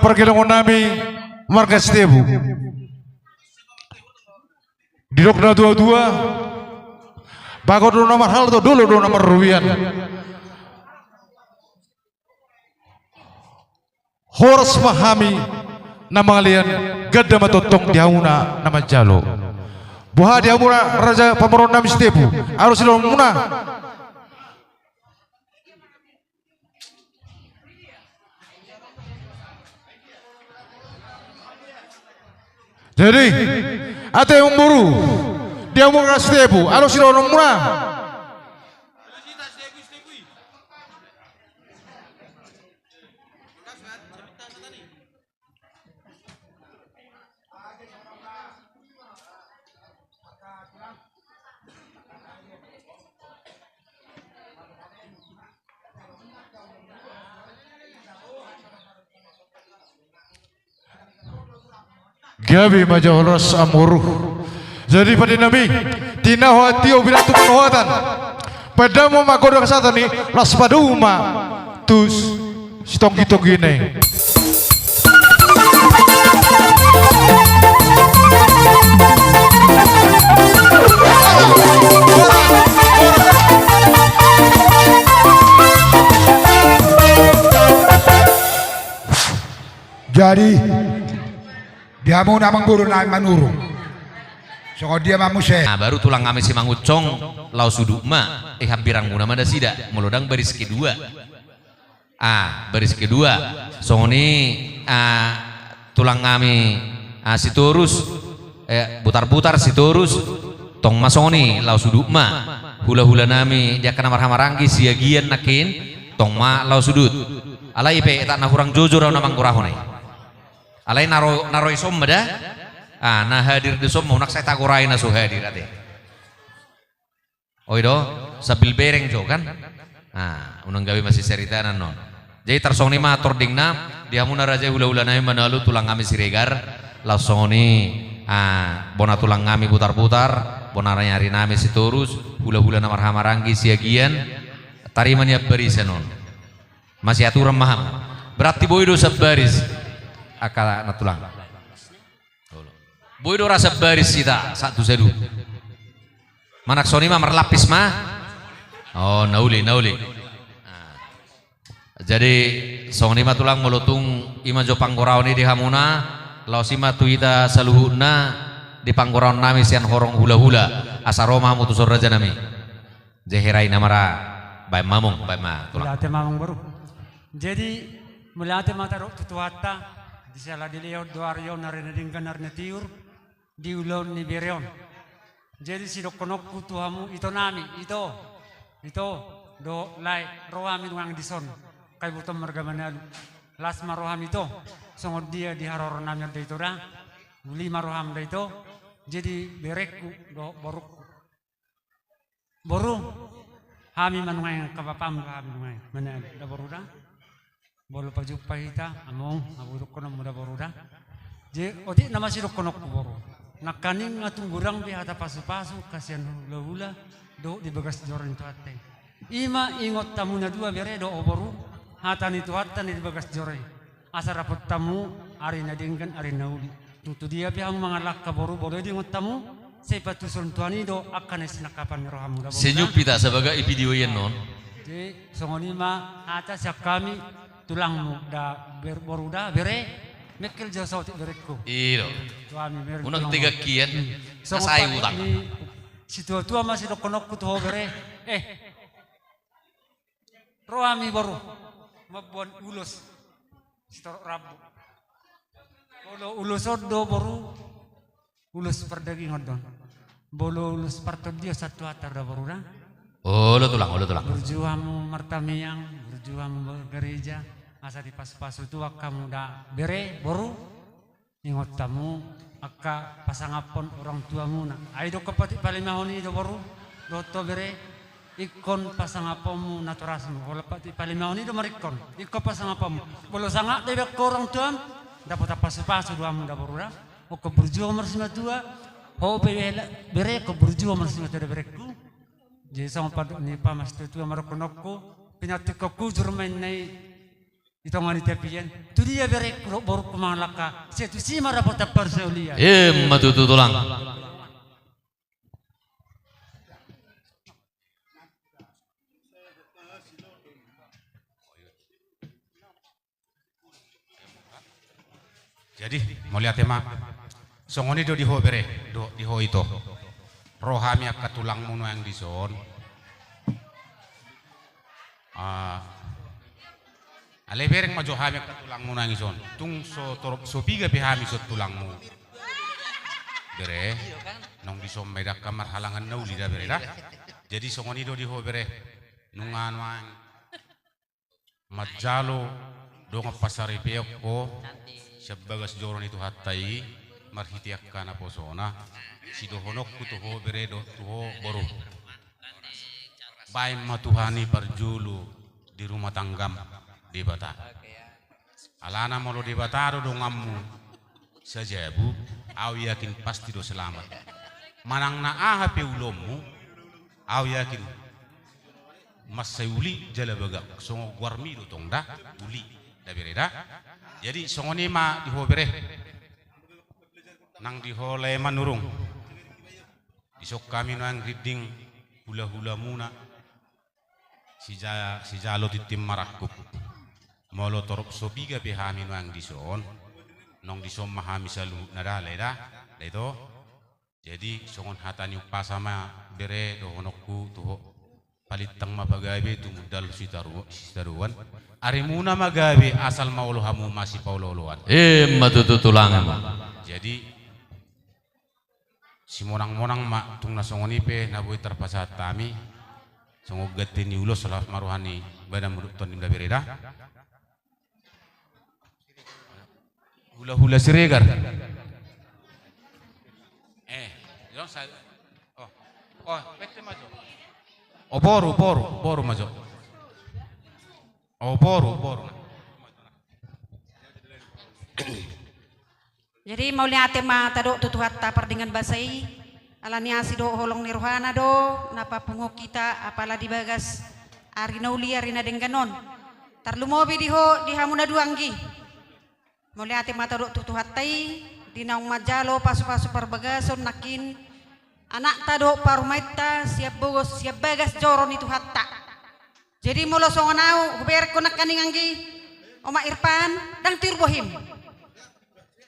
pargedongon nami marga Sitepu. Didok na tua-tua, bagot do na marhalto, dolok do na marruian. Horas ma hami na mangalean, ganda ma tongtong di hamuna na manjalo. Boha di hamuna raja pamoruon nami Sitepu, alusi do hamuna. Jadi, ate amangboru, di hamuna Sitepu, alusi do hamuna. Gabe ma jala horas amangboru. Jadi pande nami, tina ho antio binantuk panohatan. Pande ma godang sata ni las padoma tu sitonggi-tonggina i. Jadi, di hamuna amangboru na manurung. Songon dia ma muse. Nah, baru tulang nami Simangunsong, laos udut ma, eh, hambirangmuna ma nasida, molo ndang baris kedua. Ah, baris kedua. Songon i, ah, tulang nami, ah, Sitorus, eh, Butarbutar, Sitorus, tong ma songon i, laos udut ma. Hula-hula nami, di angka na marhahamaranggi, Siagian nangkin, tong ma laos udut. Alai pe, etak na hurang jojor au na manggorahon i. Alai na ro, na ro i son ma da. Ah, na hadir di son ma, unang sai tagorai na so hadir ate. Oi do, sambil bereng jo kan. Ah, unang gabe masisaritana non. Jadi tarsongon i ma tordingna, di hamuna raja i hula-hula nami Manalu, tulang nami Siregar, laos songon i, ah, bona tulang nami Butarbutar, bona ni ari nami Sitorus, hula-hula na marhahamaranggi Siagian, tarima ni ambaris on. Masiaturan ma hamu. Berarti boi do sambaris. Angka na tulang. Boi do ra sambaris hita, satu sadu. Manang songon i ma marlapis ma. Oh, na uli, na uli. Nah. Jadi, songon i ma tulang molo tung i ma jo panggoraon i di hamuna, laos i ma tu hita saluhutna di panggoraon nami sian horong hula-hula. Asa ro ma hamu tu son raja nami. Jeherai na mara, baen ma among, baen ma tulang. Mauliate ma amangboru. Jadi, mauliate ma tadok tu Tuhanta, di siala dilehon do ari on, ari na denggan, ari na tiur, di ulaon ni bere on. Jadi, sidohononku tu hamu, ito nami, ito, ito, dohot lae, ro hami nuaeng dison, haiboruon marga Manalu. Las ma roham ito, songon dia di haroro nami on da ito da, uli ma roham da ito, jadi berengku, dohot borungku. Boru, hami ma nuaeng angka bapam do hami nuaeng, Manalu, da boru da. Molo pajumpa hita, among, abu dohononmu da boru da. Jadi, otik nama sidohononku boru. Nangkaning nga tung godang be hata pasu-pasu, angka sian hula-hula, dohot di bagas joro ni Tuhanta i. I ma ingot hamu na dua bere dohot boru, hata ni Tuhanta na di bagas joro i. Asa dapot hamu ari na denggan, ari na uli. Tung tu dia pe hamu mangalangka boru, molo i diingot hamu, sai patuson Tuhan i do angka na sinangkapan ni rohamu da boru da. Senyum hita sabaga i video i annon. Jadi, songon i ma hata sian hami tulangmu da ber-, boru da, bere, mengkel jo saotik berengku. I do. Tu hami bere. Unang tegak kian. Hmm. Songon i ma, utak ni situa-tua ma sidohononku tu ho bere. Eh. Ro hami boru, mamboan ulos, sitorop rambu. Molo ulos on do boru, ulos pardagingon do on. Molo ulos partondion, satu hata da boru da. Olo tulang, olo tulang. Burju hamu martamiang, burju hamu margareja, asa dipasu-pasu Tuhan hamu da bere, boru. Ingot hamu angka pasangaphon orang tuamuna. Ai dohot patik palimahon i do boru, dohot ho bere, ingkon pasangaphonmu natorasmu. Molo patik palimahon i do maringkon, ingkon pasangaphonmu. Molo sangap do ibaen ho orang tuam, dapotan pasu-pasu do hamu da boru da. Ingkon burju ho marsimatua, ho pe bere, ingkon burju ho marsimatua da berengku. Jadi songon pandok ni pamatua-tua ma dohononku, pinantikhon hujur ma inna i. Di tonga ni tapian, tu dia berengku dohot borungku mangalangka, sai tusi ma dapotan parsaulian. Emma tutu tulang. Jadi, mauliate ma. Songon i do di ho bere, dohot di ho ito. Ro hami angka tulangmu nuaeng dison. Ah, alai bereng ma jo hami angka tulangmu nuaeng dison. Tung so torop so piga pe hami son tulangmu. Bere, naung dison ma i da, angka marhalangan na uli da bere da. Jadi songon i do di ho bere. Nunga nuaeng manjalo dongan pasaripeon ho sian bagas joro ni Tuhanta i, marhite angka naposona, sidohononku tu ho bere dohot tu ho boru. Baen ma Tuhan i parjolo di rumah tanggam, Debata. Alana molo Debata do donganmu sajabu, au yakin pasti do selamat. Manang na aha pe ulaonmu, au yakin mansai uli jala bagak, songon goarmi do tong da, uli, da bere da. Jadi songon i ma di ho bere. Nang di ho lae Manurung. Dison hami nuaeng rinding hulahulamuna. Sija-, sijalo tintin marangkup. Molo torop so piga pe hami nuaeng dison, naung dison ma hami saluhutna da lae da, da ito. Jadi songon hata ni umpasa ma bere dohononku tu ho. Palintang ma pagabe tumundalhon sitaru-, sitadoan. Arimuna ma gabe asal ma olo hamu masipaolooloan. Emma tutu tulang, emma. Jadi simonangmonang ma tung na songon i pe na boi tarpasahat hami. Songon gante ni ulos laos ma roha ni badanmu dohot tondim da bere da. Hulahula Siregar. Eh, jong sa-, oh. Oh, pete ma jo. Oh, boru, boru, boru ma jo. Oh, boru, boru. Jadi mauliate ma tadok tu Tuhanta pardenggan basa i, alani asi dohot holong ni rohana do na papungu hita apala di bagas ari na uli, ari na denggan on. Tarlumobi di ho, di hamu na dua anggi. Mauliate ma tadok tu Tuhanta i, di naung manjalo pasupasu parbagason nangkin anakta dohot parumaenta sian bogos, sian bagas joro ni Tuhanta. Jadi molo songon au huberengkon nangkaning anggi, Oma Irfan, ndang tiur bohim.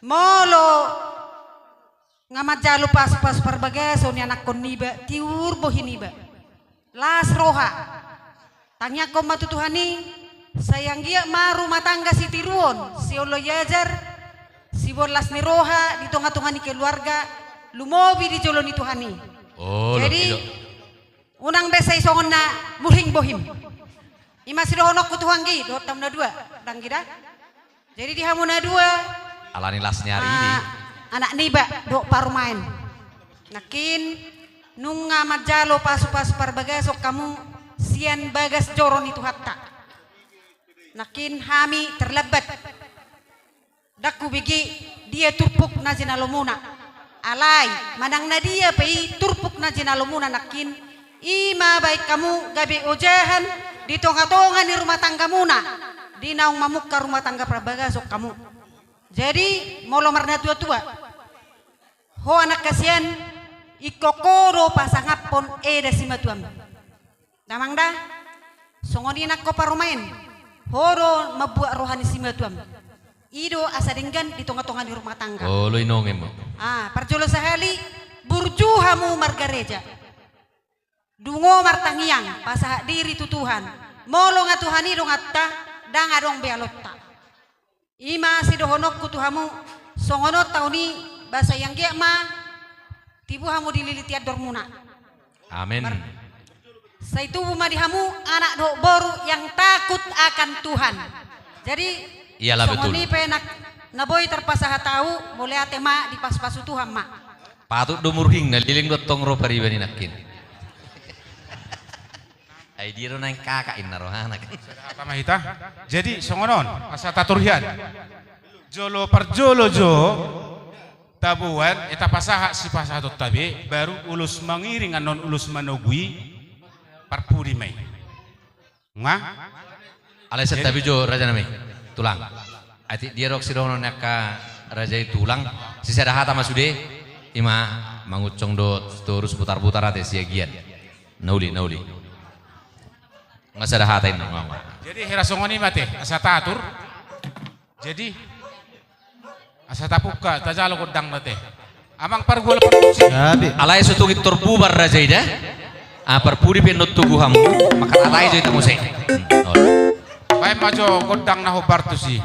Molo nga manjalo pasupasu parbagason ni anakkon niba, tiur bohi niba. Las roha. Tangiangkon ma tu Tuhan i, sai anggiat ma rumah tangga sitiruon, sioloi ajar, siboan las ni roha di tongatonga ni keluarga, lumobi di jolo ni Tuhan i. Oh, jadi, unang be sai songon na murhing bohim. I ma sidohononku tu ho anggi, dohot hamu na dua, da anggi da. Jadi di hamu na dua, alani las ni ari i, ah, anak niba dohot parumaen. Nangkin nunga manjalo pasupasu parbagason hamu sian bagas joro ni Tuhanta. Nangkin hami terlambat. Ndang hubege dia turpuk na jinalomuna. Alai manang na dia pe i turpuk na jinalomuna nangkin, i ma baen hamu gabe ojahan di tongatonga ni rumah tanggamuna, di naung mamungka rumah tangga parbagason hamu. Jadi molo marnatuatua, ho anak hasian, ingkon ho do pasangaphon eda simatuam. Damang da, songon i nang ho parumaen, ho do mambuat roha ni simatuam. I do asa denggan di tongatonga ni rumah tangga. Olo, inonge ma. Ah, parjolo sahali, burju hamu margareja. Dungo martangiang, pasahat diri tu Tuhan. Molo nga Tuhan i donganta, ndang adong be alonta. I ma sidohononku tu hamu, songon on taon i, ba sai anggiat ma tibu hamu dililiti andormuna. Amin. Mar-, sai tubu ma di hamu anak dohot boru yang takut akan Tuhan. Jadi, iyalah, songon betul. I pe na, na boi tarpasahat au, mauliate ma, dipasupasu Tuhan ma. Patut do murhing, na leleng do tong ro pariban i nangkin. Ai dia do naeng kakak inna rohana. Sada hata ma hita. Jadi songon on, asa tator hian. Jolo parjolo jo taboan, eh, tapasahat sipasahatonta be, baru ulos mangiring annon ulos manogu i, parpudi ma i. Nga? Alai santabi jo, raja nami. Tulang. Atik dia dok sidohonon ni angka raja i tulang. Sisada hata ma sude. Ima manguncung do torus putar-putar ate siagian. Na uli, na uli. Nga sada hata inna nga. Jadi hira songon i ma te asa tatur. Jadi asa tapungka tajalo gondangna te. Amang pargual pargual. Alai so tung intor bubar raja i da. Ah, parpudi pe nontu guham. Maka tatai jo ita muse. Baen ma jo gondang na hombar tusi.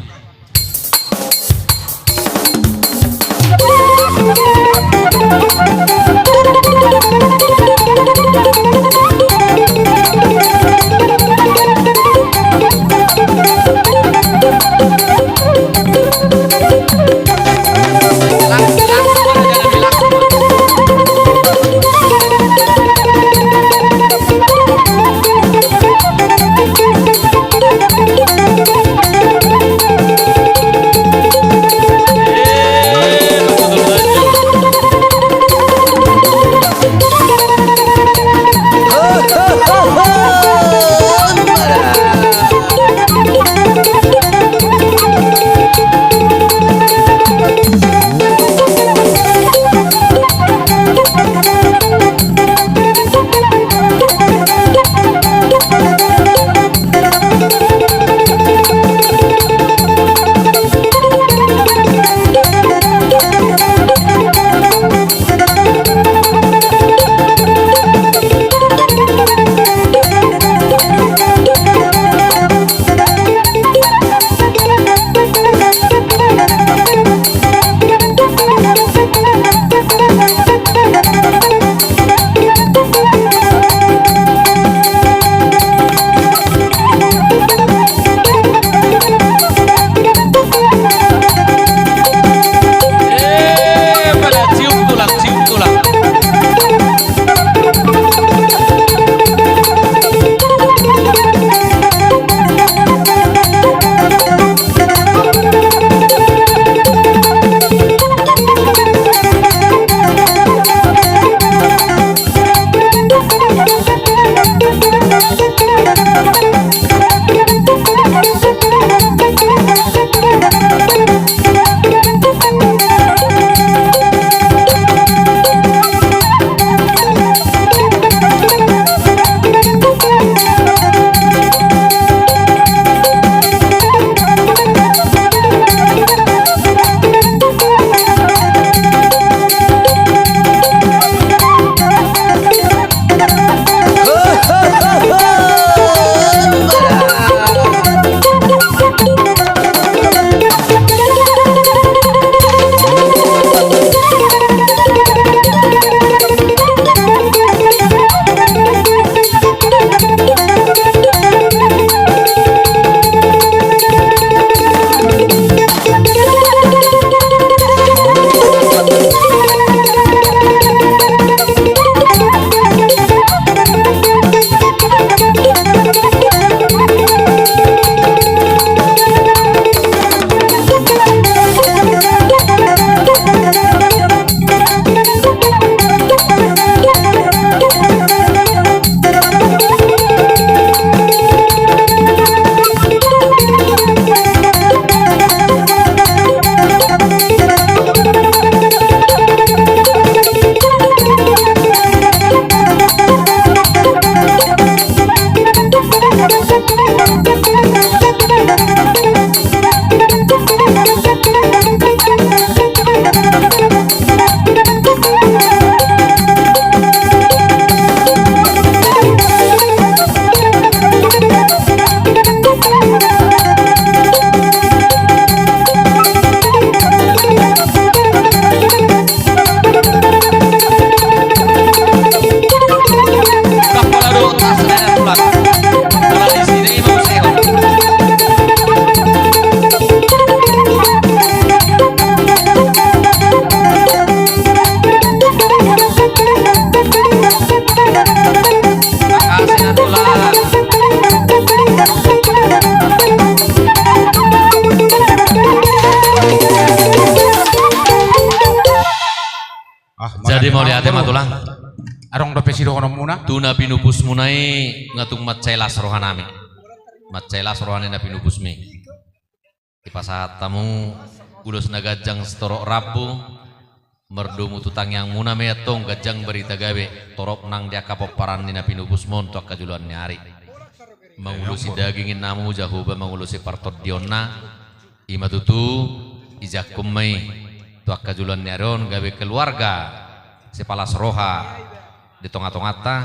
Ah, jadi mauliate ma tulang. Adong dope sidohononmuna? Tu na pinupusmuna i nga tung mansai las rohanami. Mansai las roha ni na pinupusmi. Dipasahat hamu ulos na ganjang sitorop rambu, mardomu tu tangiangmuna ma i antong ganjang barita gabe, torop nang di angka pomparan ni na pinupusmon tu angka joloan ni ari. Mangulosi daging ninna hamu, Jahowa mangulosi partondionna, i ma tutu, ijangkon ma i tu angka joloan ni ari on gabe keluarga sipalas roha di tonga-tonganta,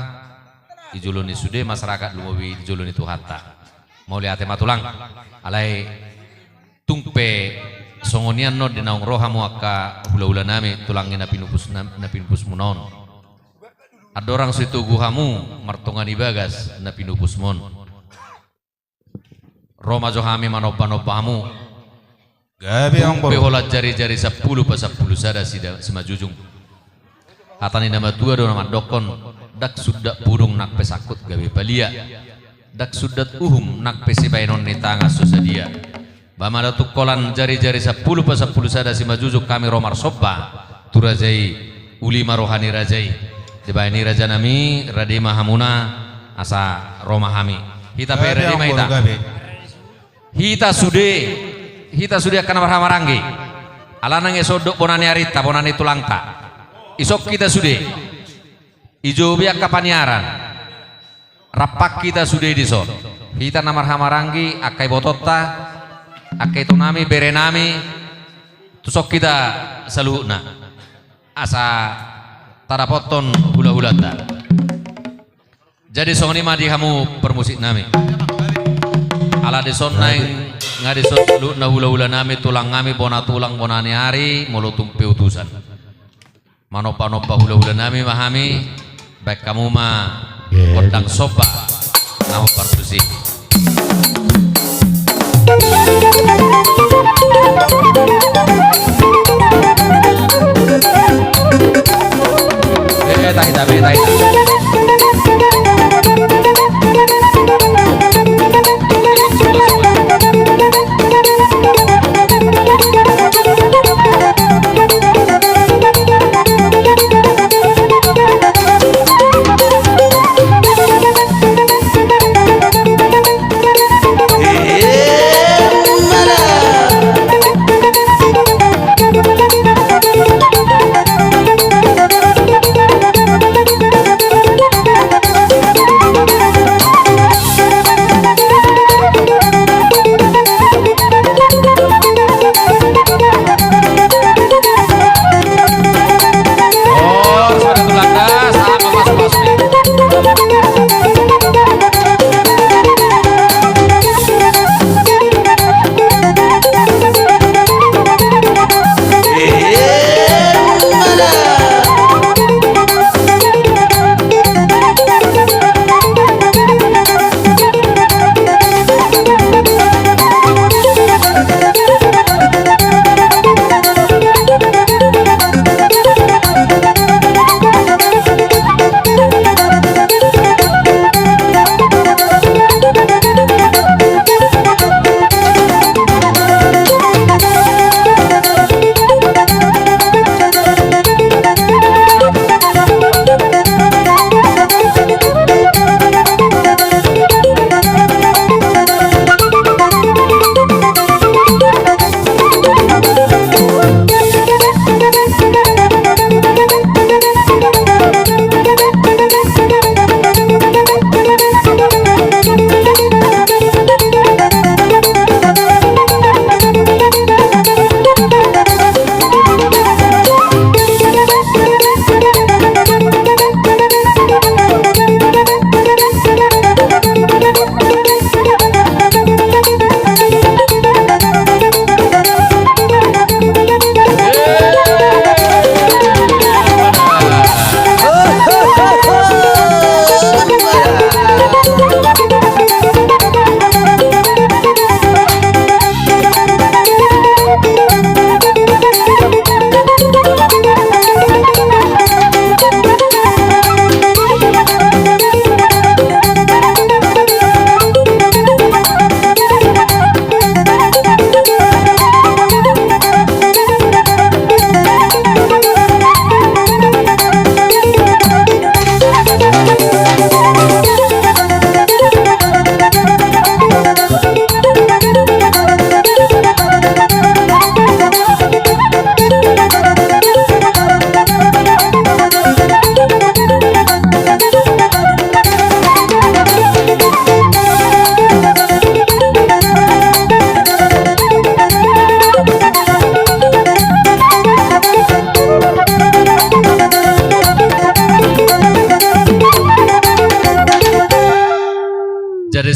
di jolo ni sude masyarakat lumobi di jolo ni Tuhanta. Mauliate ma tulang. Alai tung pe songon i annon di naung ro hamu angka hula-hula nami, tulang ni na pinupus, na, na pinupusmuna on. Andorang so ditogu hamu martonga ni bagas na pinupusmon, ro ma jo hami manomba-nomba hamu. Gabe. Tung pe holan jari-jari sampulu pasampulu sada sida simanjujung. Hata ni na matua do na mandokkon, ndang sundat pudung nang pe sangkut gabe palia. Ndang sundat uhum nang pe sibaenon ni tangan so sadia. Ba mada tung holan jari-jari sampulu pasampulu sada simanjujung hami ro marsomba tu raja i, uli ma roha ni raja i. Dibaen i raja nami, rade ma hamuna asa ro ma hami. Hita pe rade ma hita. Hita sude, hita sude angka na marhahamaranggi. Alana nunga sondok bona ni arinta, bona ni tulangta. Dison hita sude. Dijou be angka paniaran. Rap hita sude dison. Hita na marhahamaranggi, angka ibotonta, angka ito nami, bere nami, tuson hita saluhutna. Asa tadapothon hula-hulanta. Jadi songon i ma di hamu parmusik nami. Ala dison naeng, nunga dison saluhutna hula-hula nami, tulang nami, bona tulang, bona ni ari, molo tung pe utusan. Manomba-nomba hula-hula nami ma hami, baen hamu ma gondang somba na hombar tusi. Eh, tahi, tahi, tahi.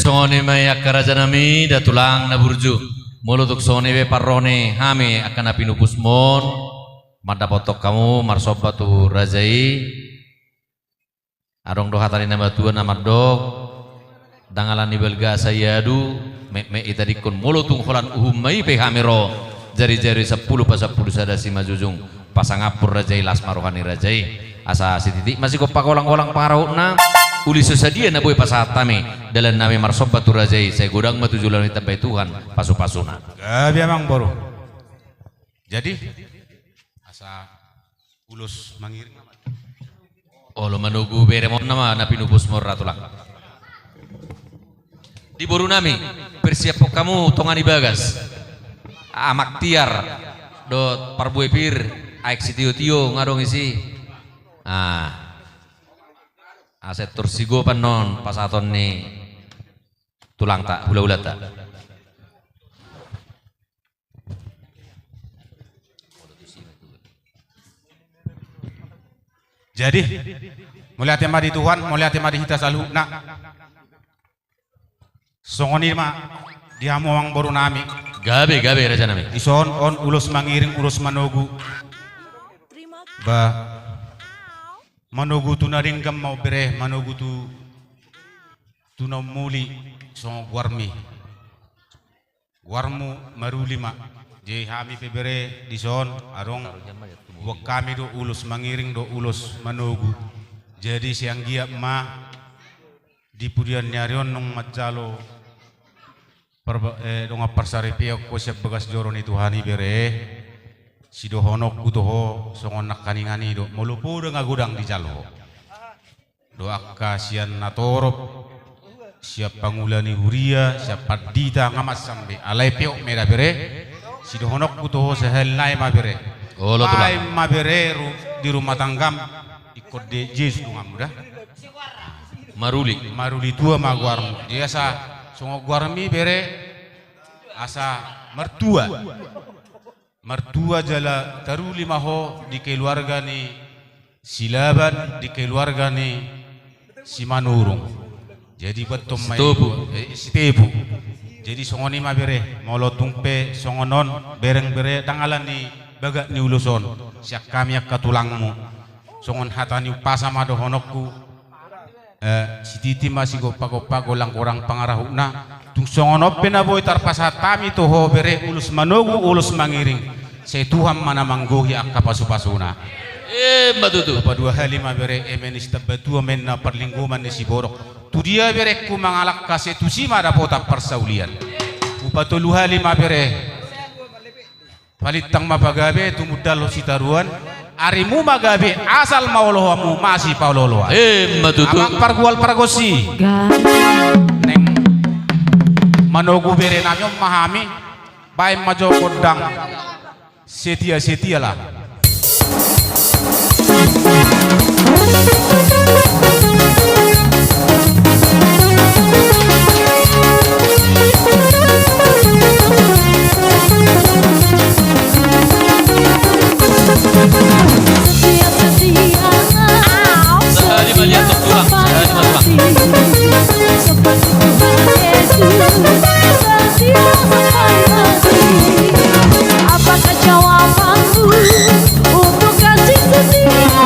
Songon i ma i angka raja nami, da tulang na burju. Molo tung songon i pe parro ni hami angka na pinupusmon, mandapothon hamu marsomba tu raja i. Adong do hata ni na matua na mandok, dang ala ni balga asa iadu, metmet itadingkon. Molo tung holan uhum ma i pe hami ro, jarijari sampulu pasampulu sada simanjujung, pasangaphon raja i, las ma roha ni raja i. Asa sititi ma sigompa golang-golang pangarahutna, uli so sadia na boi pasahat hami, dalan nami marsomba tu raja i, sai godang ma tu joloan i, tambai Tuhan pasupasuna. Gabe amang boru. Jadi, asa ulos mangiring. Olo, manogu beremon nama na pinupusmon ra tulang. Di boru nami, persiaphon hamu tonga ni bagas. Amak tiar dohot parbue pir, aek sitiotio nga adong isi. Ah. Asa torsi gopan non pasahaton ni tulangta, hulahulata. Jadi, mauliate ma di Tuhan, mauliate ma di hita saluhutna. Songon i ma di hamu amang boru nami. Gabe, gabe raja nami. Dison on ulos mangiring, ulos manogu. Ba, manogu tu na denggan ma on bere, manogu tu, tu na umuli, songon goarmi. Goarmu maruli ma. Jadi hami pe bere dison adong, buat hami do ulos mangiring dohot ulos manogu. Jadi sai anggiat ma di pudian ni ari on nunga manjalo parba-, eh, dongan parsaripeon ho sian bagas joro ni Tuhan i bere. Sidohononku tu ho songon nangkaningan i do, molo poda nga godang dijalo ho. Dohot angka sian natorop, sian pangula ni huria, sian pandita, nga mansam be. Alai peop ma i da bere. Sidohononku tu ho sahali nai ma bere. Olo, tulang. Baen ma bere ru-, di rumah tanggam, ingkon di Jesus donganmu da. Maruli. Maruli tua ma goarmu. Jadi asa songon goarmi bere, asa martua. Martua jala taruli ma ho di keluarga ni Silaban, di keluarga ni Simanurung. Jadi buat tong mai Sitepu. Eh, Sitepu. Jadi songon i ma bere, molo tung pe songon on bereng bere, dang ala ni bagak ni ulos on, sian hami angka tulangmu. Songon hata ni umpasa ma dohononku. Eh, sititi ma sigompa-gompa golang-golang pangarahutna. Tung songon on pe na boi tarpasahat hami tu ho bere ulos manogu, ulos mangiring. Sai Tuhan ma na manggohi angka pasu-pasuna. Emma tutu. Paduahali ma bere, eme ni sitambatua ma ninna parlinggoman ni siborok. Tudia berengku mangalangka, sai tusi ma dapotan parsaulian. Patoluhali ma bere. Palintang ma pagabe, tumundalhon sitaruan, arimu ma gabe, asal ma olohoanmu masipaolo-oloan. Emma tutu. Amang pargual pargonsi. Gabe. Naeng manogu bere nami on ma hami, baen ma jo gondang setia-setia lah. Apakah jawabanmu untuk kasih setia?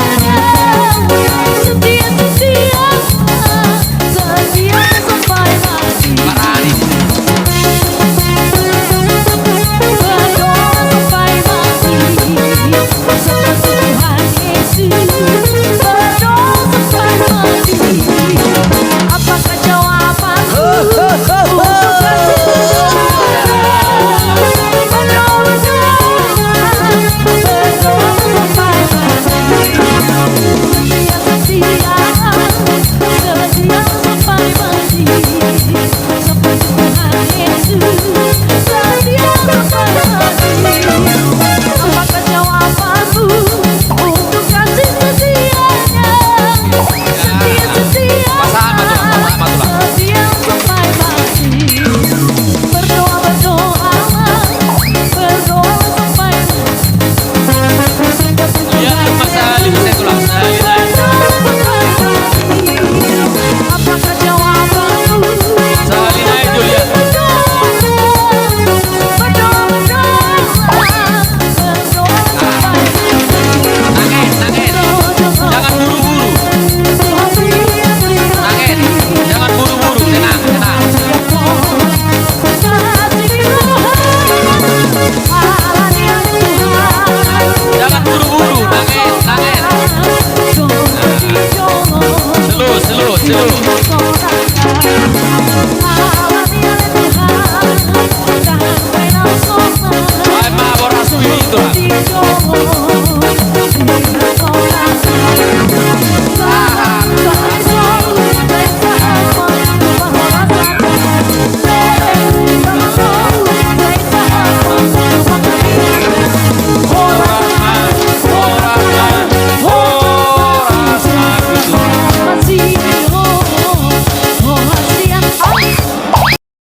Setuju.